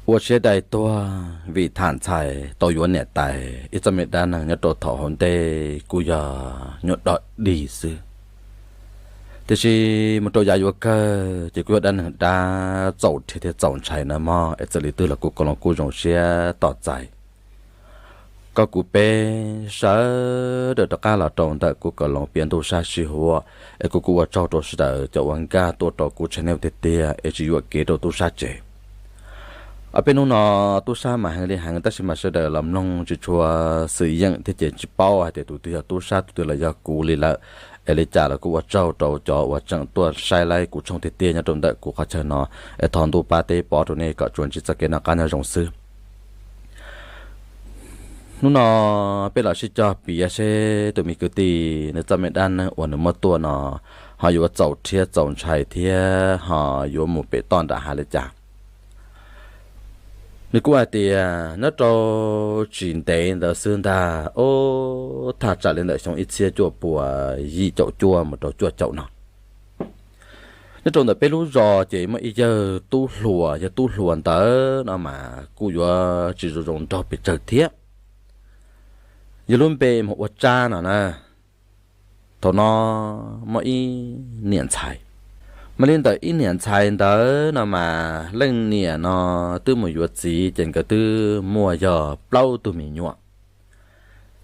Ua siab dai tuag vim tham ntxhais tau yuav niam tais ib txoj me dab neeg nyob rau thaum hauv ntej kuj yog nyuam dog dig xwb. Tiam sis mus rau yav yuav kawg ces kuj yog dab neeg dab txaus rhiab thiab txaus ntshai na mog, es txawm li twg los kuv Kaus Loos kuj zoo siab tos txais koj kuv peb sawv daws rov qab los rau ntawm kuv Kaus Loos piav ntuj sab sib huam. Es kuv kuj ua tsaug rau sawv daws cov uas nkag tuaj rau kuv channel tiag tiag es tsis yuam kev rau tub sab tsev. Ob peb hnub no tub sab mas heev li heev tab sis mas sawv daws los mloog tsis tshua xwm yeem thiab ces tsis paub hais tias tus twg yog tub sab tus twg los yog kuv li lawm. Es li cas los kuj ua tsaug rau cov uas tseem tuaj saib laib kuv tshooj tiag tiag nyob rau ntawm kuv qhov chaw no. Es thov ntuj pab teb pov rau nej kom tsuas ntsib txoj kev noj qab nyob zoo xwb. Hnub no peb los sib cog piav seb tus me kwv tij nws txoj me dab neeg uas nws muab tuaj no ho yuav txaus rhiab txaus ntshai thiab ho yuav mus pem toj nram hav li cas. Nws kuj hais tias nyob rau tsis ntev ntawd xwb ntag, ub, thaj tsam li ntawm xyoo ib txhiab cuaj puas yim caum cuaj mus rau cuaj caum no, nyob rau ntawm peb lub zos ces muaj ib yawg tub hluas, yawg tub hluas ntawd no mas kuj yuav tsis zoo zoo nraug pes tsawg thiab. Yog lub npe mus ua Tsab no na. Thaum no muaj ib niam ntxhais, mas li ntawm ib niam ntxhais ntawd no mas leej niam no twb mus yuav txiv ces nkawd twb muaj yog plaub tug me nyuam.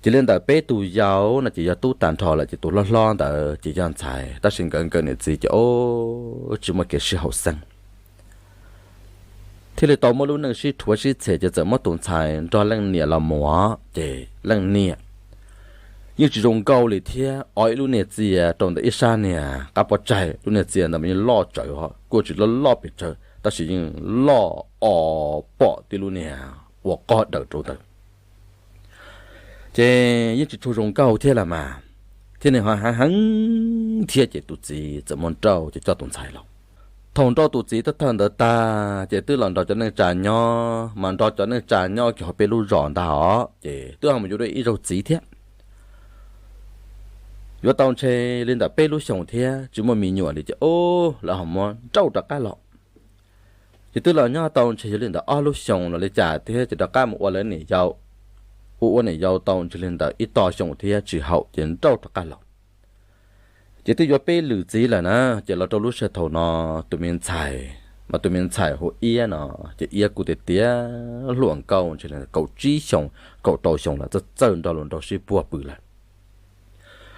Ces li ntawm peb tus yau no ces yog tub tag nrho lawm ces tus hlob hlob ntawd ces yog ntxhais tab sis nkawd nkawd niam txiv ces ub tsis muaj kev sib haum xeeb. Thiaj li tau muaj lub neej sib rhuav sib txhem ces txawm muab tus ntxhais nrog leej niam los mus, ces leej niam yeej tsis zoo nkauj li thiab, o ib lub niag txiag rau ntawm ib sab niag qab pob tsaig, lub niag txiag ntawd mas yeej loj tsawv, kuj tsis loj loj pes tsawg tab sis yeej loj o pom tib lub niag ua qog dawm rau ntawd. Ces yeej tsis tshua zoo nkauj thiab los mas, thiab nws ho heev heev thiab ces tus txiv txawm muab nrauj ces coj tus ntxhais los. Thaum nrauj tus txiv thawj thawj ntawd tag ces twb los nrog cov neej tsa nyob, mas nrog cov neej tsa nyob kiag hauv peb lub zos ntag os, ces twb ho mus yuav dua ib zaug txiv thiab. Yuav tau ntshe li ntawm peb lub xyoos thiab tsis muaj me nyuam li ces ub lawv ho muab nrauj rov qab los. Ces twb los nyob tau ntshe yog li ntawm ob lub xyoos los li cas thiab ces rov qab mus ua lawv niam yau. Ua ua niam yau tau ntshe li ntawm ib tog xyoo thiab tsis haum ces nrauj rov qab los. Ces twb yuav peb lwm txiv lawm na, ces los rau lub sij hawm thaum no tus me ntxhais, mas tus me ntxhais hu Iab no, ces Iab kuj tiav tiav hluas nkauj ntshe li kaum tsib xyoos, kaum rau xyoos los txawj txawj nrog luag nraug sib puag pw lawm.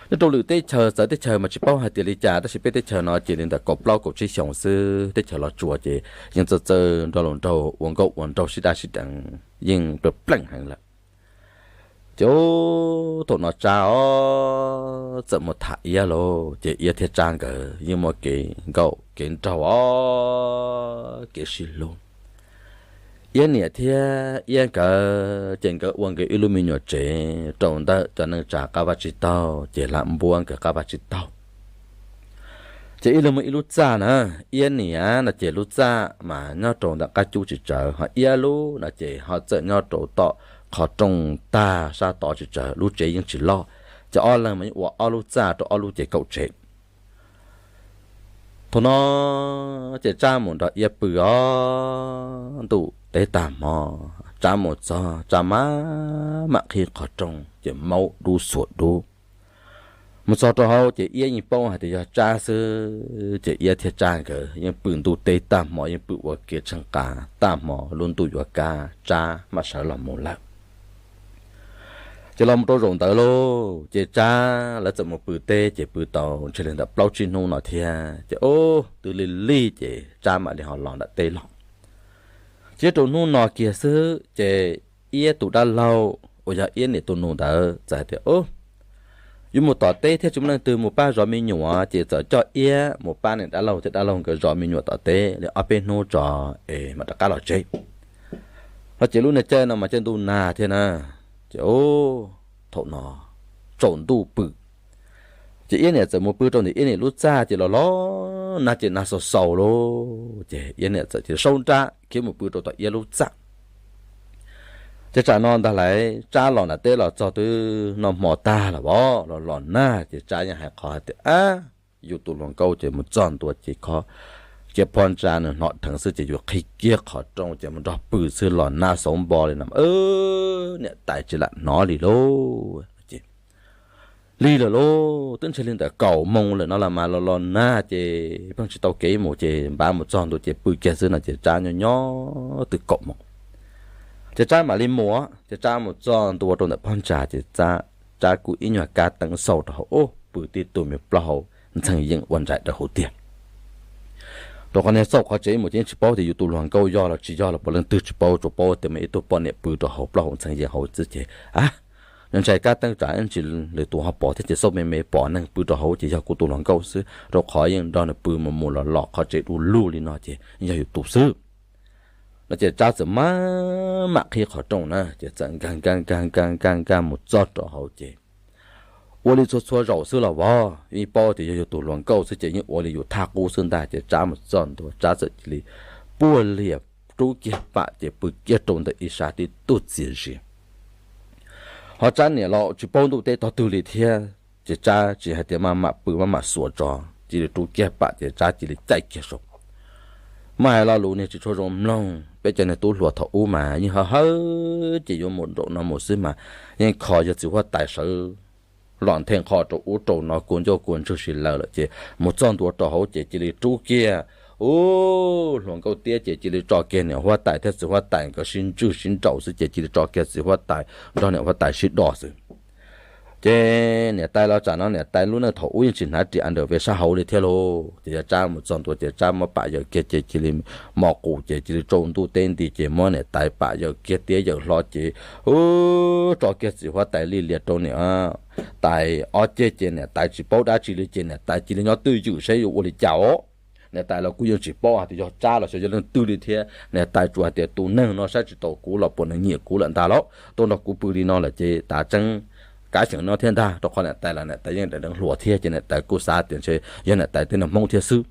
Nyob rau lwm teb chaws txawv teb chaws mas tsis paub hais tias li cas tab sis peb teb chaws no ces li ntawm kaum plaub kaum tsib xyoos xwb, teb chaws Los Tsuas ces yeej txawj txawj nrog luag nraug ua nkauj ua nraug sib daj sib deev yeej pleej pleej heev lawm. Ces thaum no Tsab os txawm mus tham Iab lauj, ces Iab thiab Tsab nkawd yeej muaj kev nkauj kev nraug os, kev sib hlub. Iab niam thiab Iab nkawd ces nkawd ua nkawd ib lub me nyuam tsev rau ntawm cov neej tsa qab vaj tsib taug ces lam npuab nkawd qab vaj tsib taug. Ces ib leeg muaj ib lub txaj na, Iab niam no ces lub txaj mas nyob rau ntawm qab cub tsis tsawv, ho Iab lub no ces ho txawm nyob rau tom qhov rooj tag sab tod tsis tsawv, lub tsev yeej tsis loj. Ces ob leeg mas yeej ua ob lub txaj rau ob lub ces kaum tsev. Thaum no ces Tsab mus nrog Iab pw os, ntuj teb tag hmo, Tsab mus txog Tsab mam mam qhib qhov rooj ces maub dub xuas dub. Mus txog rau hauv ces Iab yeej paub hais tias yog Tsab xwb, ces Iab thiab Tsab nkawd yeej pw ntuj teb tag hmo, yeej pw ua ke tsheej qa tag hmo lub ntuj yuav kab Tsab mam sawv los mus lawm. Ces los mus rau zaum ntawd lauj, ces Tsab lawv txawm mus pw teb ces pw tau ntshe li ntawm plaub tsib hnub no thiab ces ub twb lig lig ces Tsab mam li ho los nram teb los. Ces rau hnub no kiag xwb ces Iab tus dab laug uas yog Iab niam tus nus ntawd txawm hais tias, Ub, yuav mus tom teb thiab tsis muaj leej twg mus pab zov me nyuam ces txawm coj Iab mus pab niam dab laug thiab dab laug nkawd zov me nyuam tom teb li ob peb hnub tso es mam rov qab los tsev. No ces lub niag caij no mas caij ntuj nag thiab na, ces ub, thaum no tsaus ntuj pw. Ces Iab niam txawm mus pw rau ntawm Iab niam lub txaj ces los los nag ces nag xaus xaus lauj, ces Iab niam txawm cia li sau nra khiav mus pw rau tom Iab lub txaj. Ces tsam no ntag lauj, Tsab los nram teb los txog twb noj hmo tag lawm os, los los nag ces Tsab yeej hais qhov hais tias, Ab, yus tus hluas nkauj ces mus txog ntua ces qhov Ces phoj ntsa nws hnov dheev xwb ces yus qhib kiag qhov rooj ces mus nrog pw xwb los nag xauv npo li no, niam tais tsis lam hnov li lauj. Lig lawm lauj, twb ntshe li ntawm kaum moos lawm no los mas los los nag ces pheej tsis tau kev mus ces npav mus txog ntua ces pw kiag xwb no ces Tsab nyob nyob twb kaum moos. Ces Tsab mam li mus, ces Tsab mus txog ntua rau ntawm phoj ntsa ces Tsab kuj ib nyuag kab teeb xauj rau hauv, ub, pw tib tug me plaub hau ntxhee yeej ua ntsais dawb huv tiag. Rau qhov niag xauj qhov tsev mus ces yeej tsis paub tias yus tus hluas nkauj yog los tsis yog los puav leej twg tsis paub, tsuas paub tias muaj ib tug poj niam pw rau hauv plaub hau ntxhee yeej hauv xwb ces, a, ntsais kab teeb tsam tsis nws tus ho pom thiab ces xauj me me pom neeg pw rau hauv ces yog kuv tus hluas nkauj xwb, rau qhov yeej nrog nws pw mus mus los los qhov tsev du lug li no ces yog yus tus xwb. No ces Tsab txawm maj mam qhib qhov rooj na ces txawm nkag nkag nkag nkag nkag nkag mus txog rau hauv ces ua li txhua txhua zaus xwb los vov, yeej paub tias yog yus tus hluas nkauj xwb ces yeej ua li yus thaj qub xwb ntag ces Tsab mus txog ntua Tsab txawm cia li puag lias rub kiag pam ces pw kiag rau ntawm ib sab tib tug txias zias. Ho Tsab niam los tsis paub ntuj teb tog twg li thiab ces Tsab tsis hais tias maj mam pw maj mam xuas tso, cia li rub kiag pam ces Tsab cia li caij kiag saum. Muaj hais lo lus niag tsis tshua zoo mloog, peb cov niag tub hluas thaum ub mas yeej hawb hawb ces yuav mus nraum no mus xwb mas yeej kho yog txiv huab tais sawv los nthe nqho rau ub rau no kua ncauj kua ntswg si lawm lawm ces mus txog ntua rau hauv ces cia li rub kiag, ub, hluas nkauj tiab ces cia li tso kiag niam huab tais thiab txiv huab tais nkawd sib ntswj sib nraus xwb ces cia li tso kiag txiv huab tais nrog niam huab tais sib do xwb. Ces niam tais los tsam no niam tais lub neej thaum ub yeej tsis hnav ris underwear sab hauv li thiab lauj. Ces yog Tsab mus txog ntua ces Tsab muab pam yawm kiag ces cia li mos qus ces cia li tsaus ntuj teb nti ces muab niam tais pam yawm kiag tiab yawm hlo ces, ub, tso kiag txiv huab tais li lias rau niam tais ob ceg ces niam tais tsis paub dab tsi li ces niam tais cia li nyob twj ywm saib yuav ua li cas os. Niam tais los kuj yeej tsis paub hais tias yog Tsab los xyov yog leej twg li thiab, niam tais tsuas hais tias tus neeg no saib tsis taus kuv los puas nws nyiam kuv lawm ntag lauj, tuaj nrog kuv pw li no lawm ces tav tseeb kav xyeem no thiab ntag, rau qhov niam tais los niam tais yeej deev hluas thiab ces niam tais kuj xav tias ntshe yog niam tais tej neeg Hmoob thiab xwb.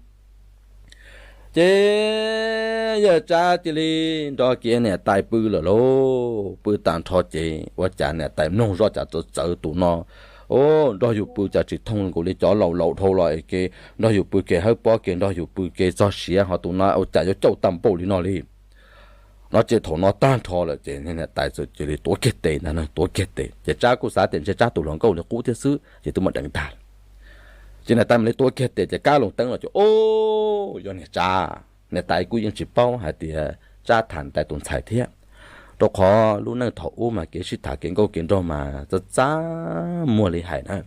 Ces yawg Tsab cia li nrog kiag niam tais pw lawm lauj. Pw tag nrho ces ua cas niam tais mloog zoj cas txawv txawv tus no, o, nrog yus pw cas tsis thooj nkaus li cov laus laus dhau los es ke nrog yus pw ke hawb pob ke nrog yus pw ke txog siav ho tus no ua cas yuav cauj tag npaum li no li. No ces thaum no tag nrho lawm ces niam tais txawm cia li tuav kiag tes ntag, tuav kiag tes ces Tsab kuj xav tias ntshe Tsab tus hluas nkauj li qub thiab xwb ces twb muaj deev ntag. Ces niam tais mam li tuav kiag tes ces kab loo teeb los ces, o, yog niag Tsab. Niam tais kuj yeej tsis paub hais tias Tsab tham niam tais tus ntxhais thiab, rau qhov lub neej thaum ub mas kev sib tham kev nkauj kev nraug mas txawv txav muag li hais na.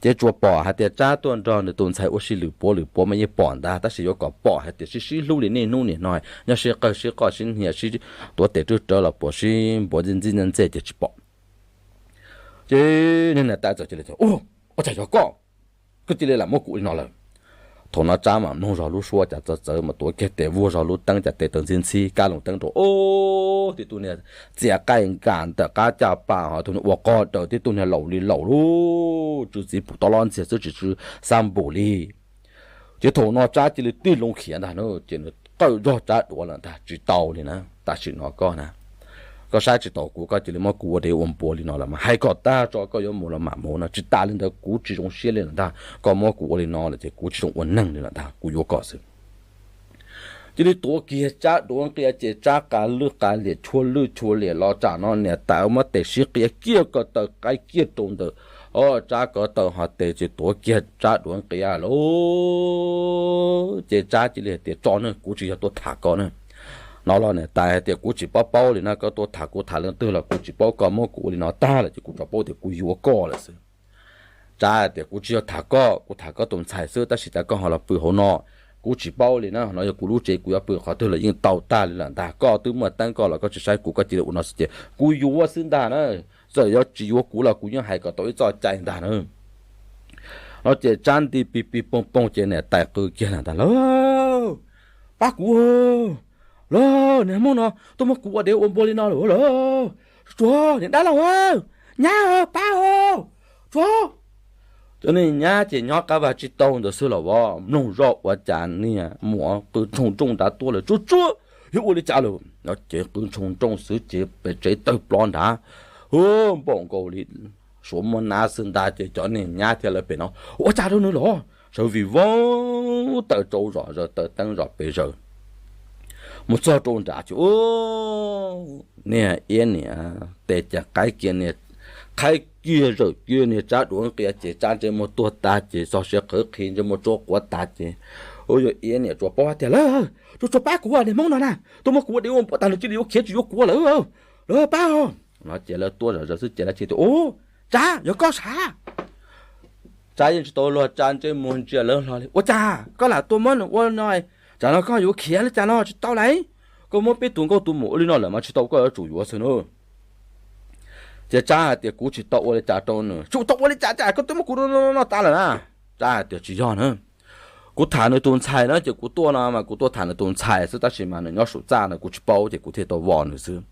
Ces tsuas pom hais tias Tsab tuaj nrog nws tus ntxhais ua si lwm puav lwm puav mas yeej pom ntag, tab sis yuav kom pom hais tias sib sib hlub li niaj hnub niaj no, nyob sib qawg sib qoj sib hnia sib tuav tes rwb rawv los puas sib npuav ntxij ntxij ntxej ces tsis pom. Ces niag niam tais txawm cia li tias, u, ua cas yog koj, koj cia li lam muab kuv li no lawm. Thaum no Tsab mas mloog zog lub suab cas txawv txawv mas tuav kiag tes vuag zog lub teeb cas tes taw ntxhib ntxhib kab loo teeb rau, o, tib tug niag txias qaij nkam ntawm qab caj pas ho tus niag ua qog daws tib tug niag laus li laus lub tsw txiv pum tob lob ntxiag xwb tsis tsw xab npum li. Ces thaum no Tsab cia li tig loo khiav ntag na, ces nws qawj zog Tsab duav lawm ntag, tsis tau li na, tam sim no koj na, koj saib tsis taus kuv koj cia li muab kuv ua dev ua npua li no los mas hais kom tag tso koj yuav mus los mam mus no, tsis tas li ntawd kuv tsis zoo siab li lawm ntag, koj muab kuv ua li no lawm ces kuv tsis zoo ua neeg li lawm ntag, kuv yuav koj xwb. Cia li tuav kiag Tsab duav nqia ces Tsab qa lwj qa liam chua lwj chua liam los tsam no niam tais muab tes sib qia kiag ko taw qaib kiag rau ntawm, o, Tsab ko taw ho tes ces tuav kiag Tsab duav nqia lauj. Ces Tsab cia li hais tias tso ne, kuv tsis yog tuaj tham koj ne. No los niam tais hais tias kuv tsis paub paub li na, koj tuaj tham kuv tham leej twg los kuv tsis paub, koj muab kuv ua li no tag lawm ces kuv tsuas paub tias kuv yuav koj lawm xwb. Tsab tias kuv tsis yog tham koj, kuv tham koj tus ntxhais xwb, tab sis cas koj ho los pw hauv no, kuv tsis paub li na, no yog kuv lub tsev, kuv yuav pw qhov twg los yeej tau tag li lawm ntag, koj twb muaj teeb koj los koj tsis saib kuv, koj cia li ua no xwb ces kuv yuav xwb ntag na, txawm yuav tsis yuav kuv los kuv yeej hais kom tau ib txoj cai ntag na. No ces Tsab nti pig pig poog poog ces niam tais qw kiag lawm ntag, lauj, pab kuv, lauj, niag Hmoob no tuaj muab kuv ua dev ua npua li no lawm lauj, tsuag, niag dab laug, nyab, pab, tsuag. Cov niag nyab ces nyob qab vaj tsib taug ntawd xwb los vov, mloog zoj ua cas niag muam qw ntshoo nrooj nrad tuaj lawm, tsuag tsuag, yog ua li cas lawm no ces qw ntshoo nrooj xwb ces pem tsev tawg plov nrad, hu, npaum nkaus li suav muab nab xwb ntag ces cov niag nyab thiab lawv pem no, ua cas rau nws los, sawv vij voog taw tsau zom zaws, taw teeb zom pes zaws. Mus txog rau nram ces ub, niag Iab niam tes cas qaib kiag niag, qaib kiag zawm kiag niag Tsab duav nqia ces Tsab ntsej muag tuag tas ces txog siav qhwv qhi ntsej muag tsuab quav tas ces ub, yog Iab niam tsuas paub hais tias lawv tsuas tsuas pab kuv niag Hmoob no na, tuaj muab kuv ua dev ua npua tas lawv cia li yuav khiav tsis yuav kuv lawm, lawv pab os. No ces lawv tuaj zom zaws xwb ces lawv thiaj tias ub, Tsab, yog koj sav. Tsab yeej tsis tau luag, Tsab ntsej muag ntsia lawv hlo li, ua cas koj lam tuaj muab nws ua no, tsam no koj yuav khiav li cas no tsis tau lauj, koj muab peb tus nkauj tus muam ua li no lawm mas tsis tau, koj yuav tsum yuav xwb na. Ces Tsab hais tias kuv tsis tau ua li cas rau nws, tsis tau ua li cas cas koj twb muab kuv no tas lawm na. Tsab hais tias tsis yog na, kuv tham nws tus ntxhais na, ces kuv tuaj no mas kuv tuaj tham nws tus ntxhais xwb tab sis mas nws nyob saum txaj no kuv tsis paub ces kuv thiaj tau vos nws xwb.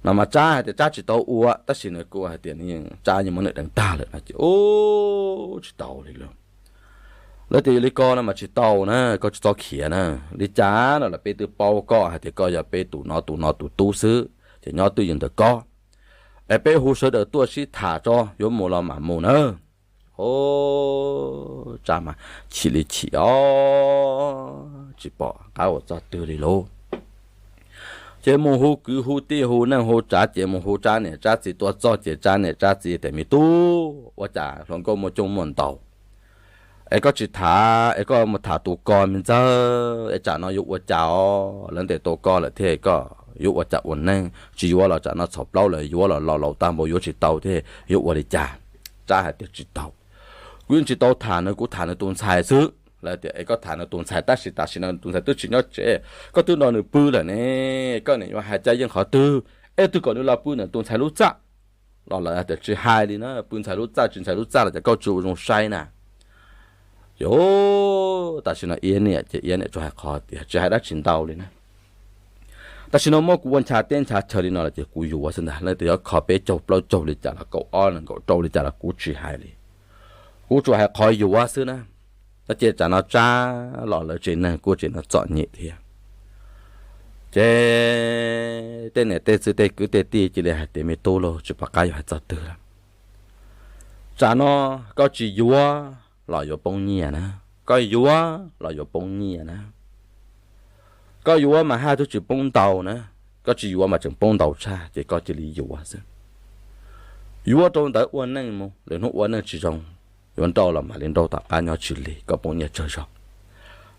No mas Tsab hais tias Tsab tsis tau ua tab sis nws kuj hais tias Tsab yeej muab nws deev tag lawm no ces ub, tsis tau li lauj. Lawv tias yog li ko no mas tsis tau na, koj tsis txhob khiav na. Li cas no los peb twb paub koj hais tias koj yog peb tus no tus no tus tub xwb ces nyob twj ywm ntawm koj, es peb hu sawv daws tuaj sib tham tso, yuav mus los mam mus na. Ub, Tsab mas chim li chim os, tsis pom qab ua txog twg li lauj. Ces mus hu kwv hu tij hu neej hu tsav ces mus hu Tsab niam Tsab txiv tuaj txog ces Tsab niam Tsab txiv tias me tub, ua cas hluas nkauj muaj coob muaj ntau es koj tsis tham es koj mus tham tus ko me ntxawg es tsam no yuav ua cas os, lawv ntes tau koj lawm thiab koj yuav ua cas ua neej, tsis yuav los tsam no txhaum plaub lawm, yuav los los laus tag npaum yuav tsis tau thiab yuav ua li cas. Tsab hais tias tsis tau, kuv yeej tsis tau tham nws, kuv tham nws tus ntxhais xwb. Lawv tias es koj tham nws tus ntxhais tab sis tam sim no nws tus ntxhais twb tsis nyob tsev, koj twb nrog nws pw lawm ne, koj niam yuav hais cas yeej qhov twg, es twg kom nws los pw nws tus ntxhais lub txaj. Los lawv tias tsis hais li na, pw ntxhais lub txaj tsis ntxhais lub txaj los tias koj tsis ua zoo saib na. Ces tam sim no Iab niam ces Iab niam tsuas hais qhov tias tsis hais dab tsi ntau li na. Tam sim no muab kuv ua ncha teb ncha chaw li no los ces kuv yuav xwb ntag, leej twg yuav kho peb caug plaub caug li cas los kaum ob nees nkaum rau li cas los kuv tsis hais li, kuv tsuas hais qhov yuav xwb na. No ces tsam no Tsab los lawv tsev neeg kuj tseem no txom nyem thiab. Ces tej niam tej txiv tej kwv tej tij cia li hais tias me tub lauj, tsis pom qab yuav hais txog twg lawm. Tsam no koj tsis yuav los yuav poob nyiaj na, koj yuav los yuav poob nyiaj na. Koj yuav mas haj twb tsis poob ntau na, koj tsis yuav mas tseem poob ntau tshaj ces koj cia li yuav xwb. Yuav rau ntawd ua neej mus, lwm hnub ua neej tsis zoo, yuav nrauj los mam li nrauj tom qab nyob tsis lig, koj poob nyiaj tsawg zog.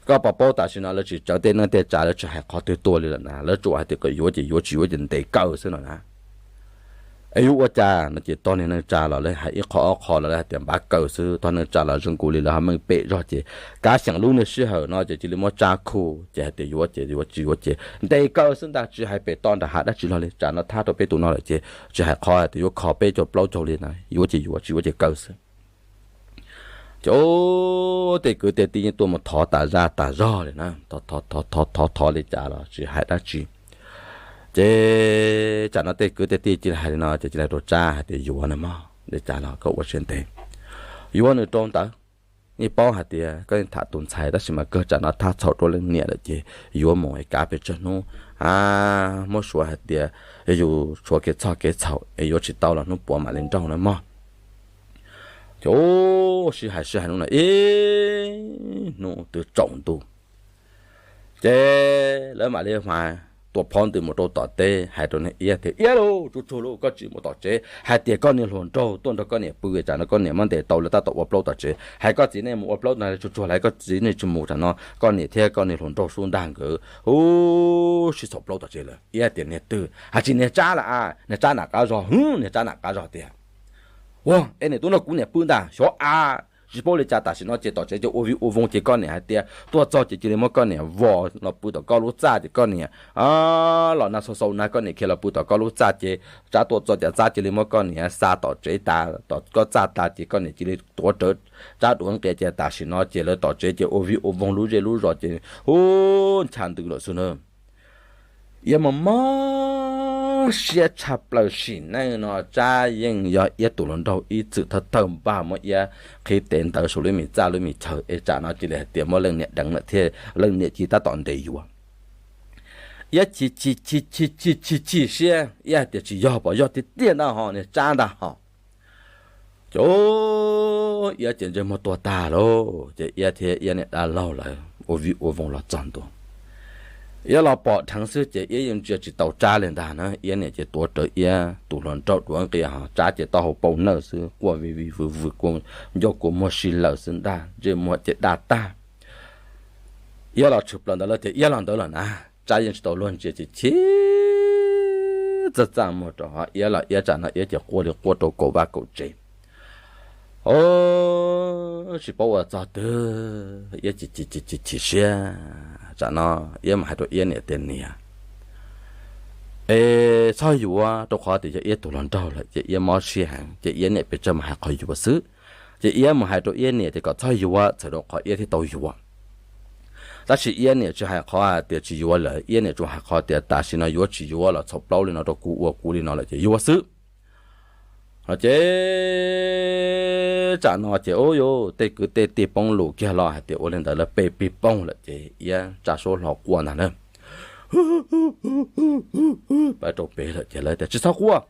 Koj puas paub tam sim no lawv tsis tsawv tej neej tej tsav, lawv tsis hais qhov twg tuaj li lawm na, lawv tsuas hais tias kom yuav ces yuav, tsis yuav ces ntes kaw xwb no na. Es yuav ua cas no ces tog niag neej tsa los lawv hais ib qho ob qho los lawv hais tias npab kaw xwb, tog neej tsa los zoo nkaus li lawv ho meej pem zog ces kav xyeem lub niag sij hawm no ces cia li muab Tsab khu ces hais tias yuav ces yuav, tsis yuav ces ntes kaw xwb ntag, tsis hais pem toj nram hav dab tsi los li. Tsam no thab rau peb tus no lawm ces tsis hais qhov hais tias yuav kho peb caug plaub caug li na, yuav ces yuav, tsis yuav ces kaw xwb. Ces tej kwv tej tij yeej tuaj mus thov tas zaj tas zog li na, thov thov thov li cas los tsis hais dab tsi. Ces tsam no tej kwv tej tij cia li hais li no ces cia li rau Tsab hais tias yuav na mog, li cas los koj ua siab ntev, yuav nws rau ntawd. Yeej paub hais tias koj yeej tham tus ntxhais tab sis mas kawg tsam no thab txhaum rau leej niam lawm ces yuav mus es kav pes tsawg hnub, muab suav hais tias yus tshuav kev txhoj kev txhaum es yuav tsis tau los hnub puav mam li nrauj na mog. Ces sib hais sib hais hnub no ib hnub twb tsaus ntuj, ces lawv mam li hais tua phov ntws mus rau tom teb hais rau niag Iab tias Iab lauj, tsuag tsuag lauj, koj tsis mus tom tsev, hais tias koj niag hluas nraug tuaj nrog koj niam pw tsam no koj niam muab ntes tau lawv tab tom ua plaub tom tsev, hais koj txiv nej mus ua plaub no tsuag tsuag, hais koj txiv nej tsis mus tsam no koj niam thiab koj niag hluas nraug sub nrag nkawd ub sib txhaum plaub tom tsev lawm. Iab tias niag twg, hais tsis niag Tsab lawm a, niag Tsab nam qab zog, hwv, niag Tsab nam qab zog tiag. Ua, es niam tub no kuv niam pw ntag xyov a. Tsis paub li cas tam sim no ces tom tsev ces ua vij ua voog ces koj niam hais tias tuaj txog ces cia li muab koj niam vos los pw tom koj lub txaj ces koj niam los nag xau xau nag koj niam khiav los pw tom koj lub txaj ces Tsab tuaj txog ces Tsab cia li muab koj niam xa tom tsev tas tom koj txaj tas ces koj niam cia li tuav rawv Tsab duav nqia ces tam sim no ces lawv tom tsev ces ua vij ua voog lub zej lub zos ces ub ncha ntws lawm xwb na. Iab mob mob siab tshaj plaws, sim neej no Tsab yeej yog Iab tus hluas nraug ib txwm thawj thawj npaj muab Iab qhib tes ntawd saum lub me txaj lub me chaw es tsam no cia li hais tias muab leej niam deev lawm thiab leej niam cia li tab tom ntes yuav. Iab chim chim chim chim chim chim chim siab, Iab hais tias tsis yog, pom yog tiag tiag ntag ho, niag Tsab ntag ho. Ces iab ces ntsej muag tuag tag lauj, ces iab thiab iab niam dab laug lawv ua vij ua voog los txog ntua. Iab los pom dheev xwb ces iab yeej ntsia tsis tau Tsab li ntag na. Iab niam ces tuav rawv iab tus hluas nraug dua nqia ho Tsab ces taub hau pau nawj xwb, quaj vij vij vwm vwm, ncauj kua muag si lawm xwb ntag, ntsej muag ces daj tag. Iab los tshwm plaws ntawd lawm ces iab los ntawd lawm na. Tsab yeej tsis tau luag ntsia ces chim txaj txaj muag rau ho iab los iab tsam no iab ces quaj li quaj rau kaum vaj kaum tsev. Os, tsis paub ua txog twg, iab chim chim chim chim siab. Tsam no iab mus hais rau iab niam tias, Niam, es txhob yuav, rau qhov tias yog iab tus hluas nraug lawm ces iab mob siab heev, ces iab niam pes tsawg mus hais qhov yuav xwb. Ces iab mus hais rau iab niam tias kom txhob yuav, txhawm rau qhov iab thiaj tau yuav. Tab sis iab niam tsis hais qhov hais tias tsis yuav lawm, iab niam tsuas hais qhov tias tam sim no yuav tsis yuav los txhaum plaub li no rau kuv, ua kuv li no lawm ces yuav xwb. Ces tsam no ces ua yuav tej kwv tej tij poob lus kiag los hais tias ua li ntawd lawv peb pig poog lawm ces iab tsa suab hlo quaj ntag na. Pab rau pem lawm ces lawv tias, Tsis txhob quaj,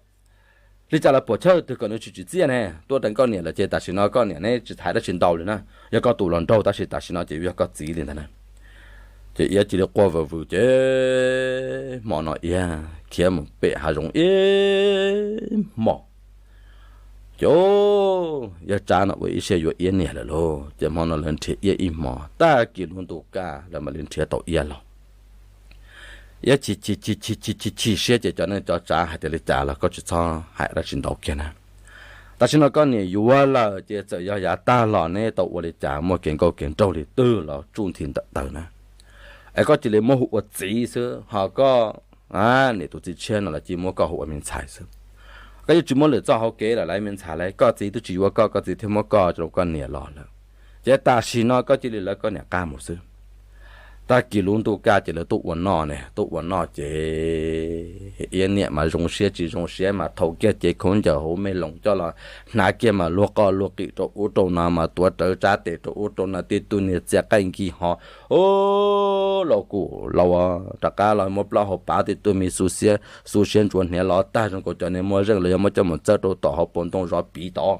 li cas los puam chawj twg kom nws tsis tsim txiaj ne, tuaj deev koj niam lawm ces tam sim no koj niam neb tsis hais dab tsi ntau li na. Yog koj tus hluas nraug tab sis tam sim no ces yog koj txiv li ntag na. Ces iab cia li quaj vwm vwm ces hmo no iab khiav mus pem hav zoov ib hmos. Ces yawg Tsab no ua ib siab yuav iab niam lawm lauj, ces hmo no lawv nrhiav iab ib hmos, tag kis lub ntuj kaj lawv mam li nrhiav tau iab los. Iab chim chim chim chim chim chim chim siab ces cov neej cov tsav hais tias, Li cas los koj tsis txhob hais dab tsi ntau kiag na. Tam sim no koj niam yuav lawm ces txawm yog yav tag los neb tau ua li cas, muaj kev nkauj kev nraug li twg los tsuj nthi ntawm taw na. Es koj cia li muab hu ua txiv xwb, ho koj niam tus txiv tshiab no los cia muab koj hu ua me ntxhais xwb. Koj yeej tsis muaj lwm txoj hauv kev lawm lauj me ntxhais lauj, koj txiv twb tsis yuav koj, koj txiv thiaj muab koj rau koj niam los lawm. Ces tam sim no koj cia li lawv koj niam qab mus xwb. Tag kis lub ntuj kaj ces lawv tuaj ua noj ne, tuaj ua noj ces iab niam mas zoo siab tsis zoo siab mas thaum kiag cev khaub ncaws hauv me loos coj los hnav kiag mas luag qoj luag qim rau ub rau no mas tuav rawv Tsab tes rau ub rau no, tib tug niag txias qaij nkig ho, o, laus kuj laus rov qab los muab plaub hau pav, tib tug me xu siab ntsuav hniav los tag zoo nkaus cov niag muaj zeej los yog muab coj mus txawb rau tom hauv paus ntoo zov piv tod.